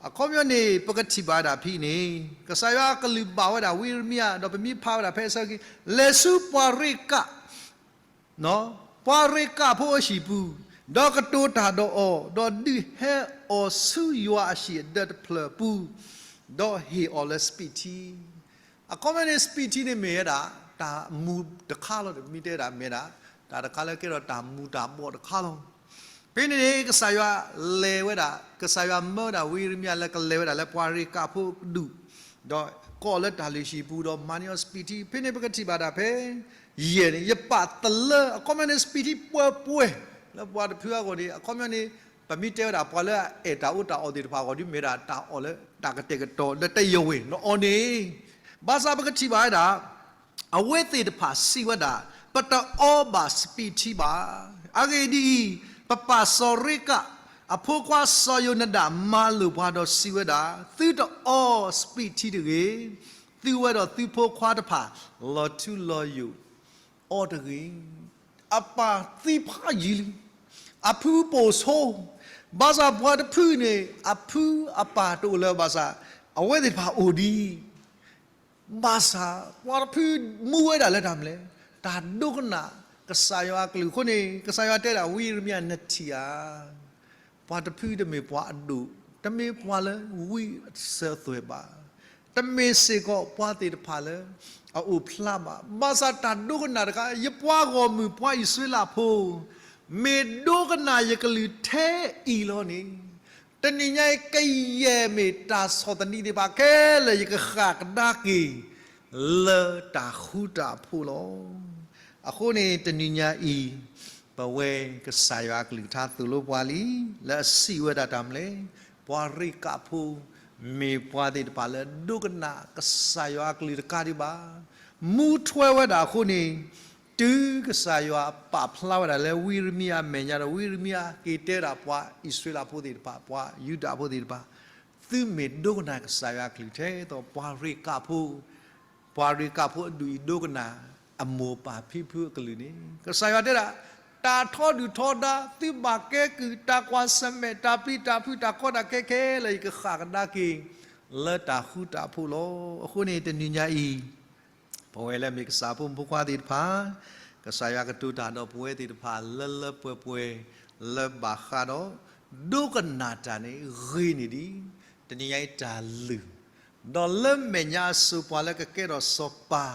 အခီပညီန့ၣ် ပကထံၣ်ဘၣ်ဝဲဒၣ်ဖဲန့ၣ် ကစၢ်ယွၤအကလုၢ်ဘၣ်ဝဲဒၣ်ဝံယံးရမံယၤ ဒီးပမ့ၢ်ဖးဝဲဒၣ်ဖဲအဆၢက့ၤ လဲၤဆူပှၤရ့ကး ပှၤရ့ကးဖိအဟံၣ်ပူၤ, ဒီးကတိၤတၢ်ဒီးအီၤ, ဒီးဒုးဟဲအီၤဆူယွၤအဟံၣ်အဒၢးတဖျၢၣ်အပူၤ, ဒီးဟ့ၣ်အီၤလၢစပံးထံ အခီပညီန့ၣ် စပံးထံန့ၣ်မ့ၢ်ဝဲဒၣ် တၢ်မူတခါလီၤ, မ့ၢ်တဲဝဲဒၣ်မ့ၢ်ဒၣ် တၢ်တခါလၢကဲထီၣ်တၢ်မူၤတၢ်ဘှီးတခါလီၤ. ဖဲန့ၣ်န့ၣ် ကစၢ်ယွၤလဲၤဝဲဒၣ်, ကစၢ်ယွၤမၢဝဲဒၣ်ဝံယံးရမံယၤလၢကလဲၤဝဲဒၣ်လၢပှၤရ့ကးဖိဒူၣ်, ဒီးကိးလၢတၢ်လုၢ်ဟံၣ်ပူၤ ဒီးမၤန့ၢ်အီၤစပံးထံ, ဖဲန့ၣ်ပကထံၣ်ဘၣ်ဒၣ်ဖဲ ယဲၢ်န့ၣ် ယပာ်တလၢ အခီပညီန့ၣ် စပံးထံပှဲၤပှဲၤ လၢပှၤတဖုအဂီၢ်န့ၣ် အခီပညီန့ၣ် ပမ့ၢ်တဲဝဲဒၣ် ပှၤလၢအအဲၣ်တၢ်အီၣ်တၢ်အီသ့ၣ်တဖၣ်အဂီၢ် ဒ်မ့ၢ်ဒၣ်တၢ်အီၣ်လၢတၢ်ကတဲာ်ကတီၤလၢတယဝ့ၢ်နအီၣ်န့ၣ်, ဘၣ်ဆၣ်ပကထံၣ်ဘၣ်ဝဲဒၣ် အဝဲသ့ၣ်တဖၣ်စံးဝဲဒၣ် ပတအီဘၣ်စပံးထံဘၣ်. အဂ့ၢ်ဒ်အံၤ, ပပၢ်စီၤရ့ကး အဖိခွါစီၤယိၤနဒၣ်မၤလိာ်ပှၤဒီးစံးဝဲဒၣ်, သုတအီစပံးထံတဂ့ၤ, သုဝဲဒီးသုဖိခွါတဖၣ် လီၤထူလီၤယိာ်အီတဂ့ၤ. အပၢ်သံဖးယံာ်လံ, အဖုပိာ်ဆိ, ဘၣ်ဆၣ်ပှၤတဖုန့ၣ် အဖုအပၢ်တအိၣ်လၢၤဘၣ်ဆၣ် အဝဲသ့ၣ်တဖၣ်အိၣ်ဒံး ဘၣ်ဆၣ် ပှၤတဖုမူဝဲဒၣ်လၢတၢ်မနုၤလဲၣ်, တၢ်ဒိကနၣ်ကစၢ်ယွၤအကလုၢ်အဃိန့ၣ် ကစၢ်ယွၤတဲဒၣ်ဝံယံးရမံယၤ နထံၣ်ဧါ, ပှၤတဖုတမ့ၢ်ပှၤအဒိၣ်, တမ့ၢ်ပှၤလၢဝံအစၢၤအသွဲၣ်ဘၣ်, တမ့ၢ်စ့ၢ်ကီးပှၤသ့ၣ်တဖၣ်လၢအအိၣ်ဖျါဘၣ်. ဘၣ်ဆၣ်တၢ်ဒိကနၣ်တခါ ယပှၤဂီၢ်မုၢ်ပှၤအံၣ်စရ့လးဖိ မ့ၢ်ဒိကနၣ်ယကလုၢ်ထဲအံၤလီၤန့ၣ်, တနံၤညါအံၤ ကယဲၢ်မ့ၢ်တၢ်ဆီၣ်သနံးသ့ၣ်တဖၣ်ခဲလၢာ် ယကဃၣ်ကဒါက့ၤ လၢတၢ်ဃူတၢ်ဖိးလီၤ. အဃိန့ၣ် တနံၤညါအံၤ ပဝဲကစၢ်ယွၤအကလုၢ်ကထါသိၣ်လိပှၤလံ, လၢအစံးဝဲဒၣ်တၢ်မနုၤလဲၣ်, ပှၤရ့ၣ်ကၣ်ဖိ မ့ၢ်ပှၤသ့ၣ်တဖၣ်လၢဒိကနၣ်ကစၢ်ယွၤအကလုၢ်တကးဒံးဘၣ်, မူထွဲဝဲဒၣ်အဃိန့ၣ်, တုၤကစၢ်ယွၤပာ်ဖျါဝဲဒၣ်လၢဝံယံးရမံယၤအမဲာ်ညါဒီး ဝံယံးရမံယၤက့ၤတဲဒၣ်ပှၤအံၣ်စရ့လးဖိသ့ၣ်တဖၣ်, ပှၤယူဒၤဖိသ့ၣ်တဖၣ်, သုမ့ၢ်ဒိကနၣ်ကစၢ်ယွၤအကလုၢ်ထဲသိး ပှၤရ့ၣ်ကၣ်ဖိ, ပှၤရ့ၣ်ကၣ်ဖိအဒူၣ်အံၤဒိကနၣ် အမိၢ်ပၢ်ဖံဖုအကလုၢ်န့ၣ်, ကစၢ်ယွၤတဲဒၣ်, တၢ်ထီဒုၣ်ထီဒါ, သုဘၣ်ကဲကုၢ်, တၢ်ကွၢ်ဆၢၣ်မဲာ်, တၢ်ပျံၤတၢ်ဖုး, တၢ်ကီတၢ်ခဲခဲလၢာ် ယကဃၣ်ကဒါက့ၤ လၢတၢ်ဃူတၢ်ဖိးလီၤ. အဃိန့ၣ် တနံၤညါအံၤ ပဝဲလၢမ့ၢ်ကစၢ်ဖိမုၣ်ဖိခွါသ့ၣ်တဖၣ်, ကစၢ်ယွၤကတိၤတၢ်ဒီးပဝဲသ့ၣ်တဖၣ် လၢလၢပှဲၤပှဲၤ, လၢဘၣ်ဃးဒီး ဒိကနၣ်တၢ်န့ၣ်ဂ့ၤန့ၢ်ဒံး တနံၤညါအံၤတၢ်လုၢ်, ဒီးလၢမဲာ်ညါအစိၤပှၤလၢကကဲထီၣ်စီၤပၤ,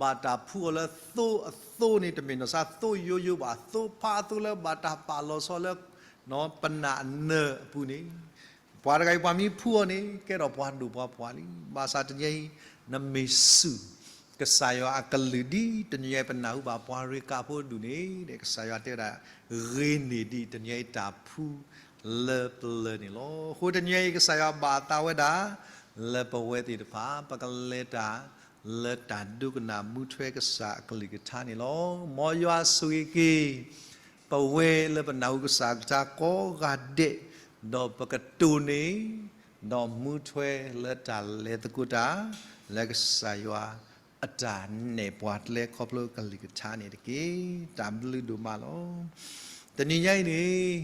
ဘၣ်တၢ်ဖှူအီၤလၢသိအသိန့ၣ် တမ့ၢ်နီၢ်စၢ်သိယိယိဘၣ်, သိဖးအသိလၢဘၣ်တၢ်ပာ်လီၤဆီလၢ ပနၢ်အနၢၤအပူၤန့ၣ်, ပှၤတဂၤအံၤပှၤမ့ၢ်ဖှူအီၤန့ၣ် ကဲထီၣ်ပှၤဒိၣ်ပှၤပှၢ်လံ. ဘၣ်ဆၣ်တနံၤညါအံၤ နမ့ၢ်စူၢ် ကစၢ်ယွၤအကလုၢ်ဒ်တနံၤညါအံၤ ပနၢ်ဟူဘၣ်ပှၤရ့ၣ်ကၣ်ဖိအဒူၣ်န့ၣ်, ကစၢ်ယွၤတဲဝဲဒၣ် ဂ့ၤန့ၢ်ဒံးတနံၤညါအံၤတၢ်ဖှူလၢပျၢၤန့ၣ်လီၤ. အဃိတနံၤညါအံၤ ကစၢ်ယွၤဘၣ်အသးဝဲဒၣ် လၢပဝဲသ့ၣ်တဖၣ် ပကလဲၤတၢ် လၢတၢ်ဒိကနၣ်မူထွဲကစၢ်အကလုၢ်ကထါန့ၣ်လီၤ. မ်ယွၤဆိၣ်ဂ့ၤက့ၤ ပဝဲလၢပနၢ်ဟူကစၢ်အကလုၢ်ကထါကိးဂၤဒဲး, ဒီးပကတိၢ်န့ၢ် ဒီးမူထွဲလၢတၢ်လဲၤသကိးတၢ် လၢကစၢ်ယွၤအတၢ်နဲၣ်ပှၤကျဲခီဖျိကလုၢ်ကထါန့ၣ်တက့ၢ်. တၢ်ဘျုးဒိၣ်မးလီၤ. တနံၤညါအံၤန့ၣ်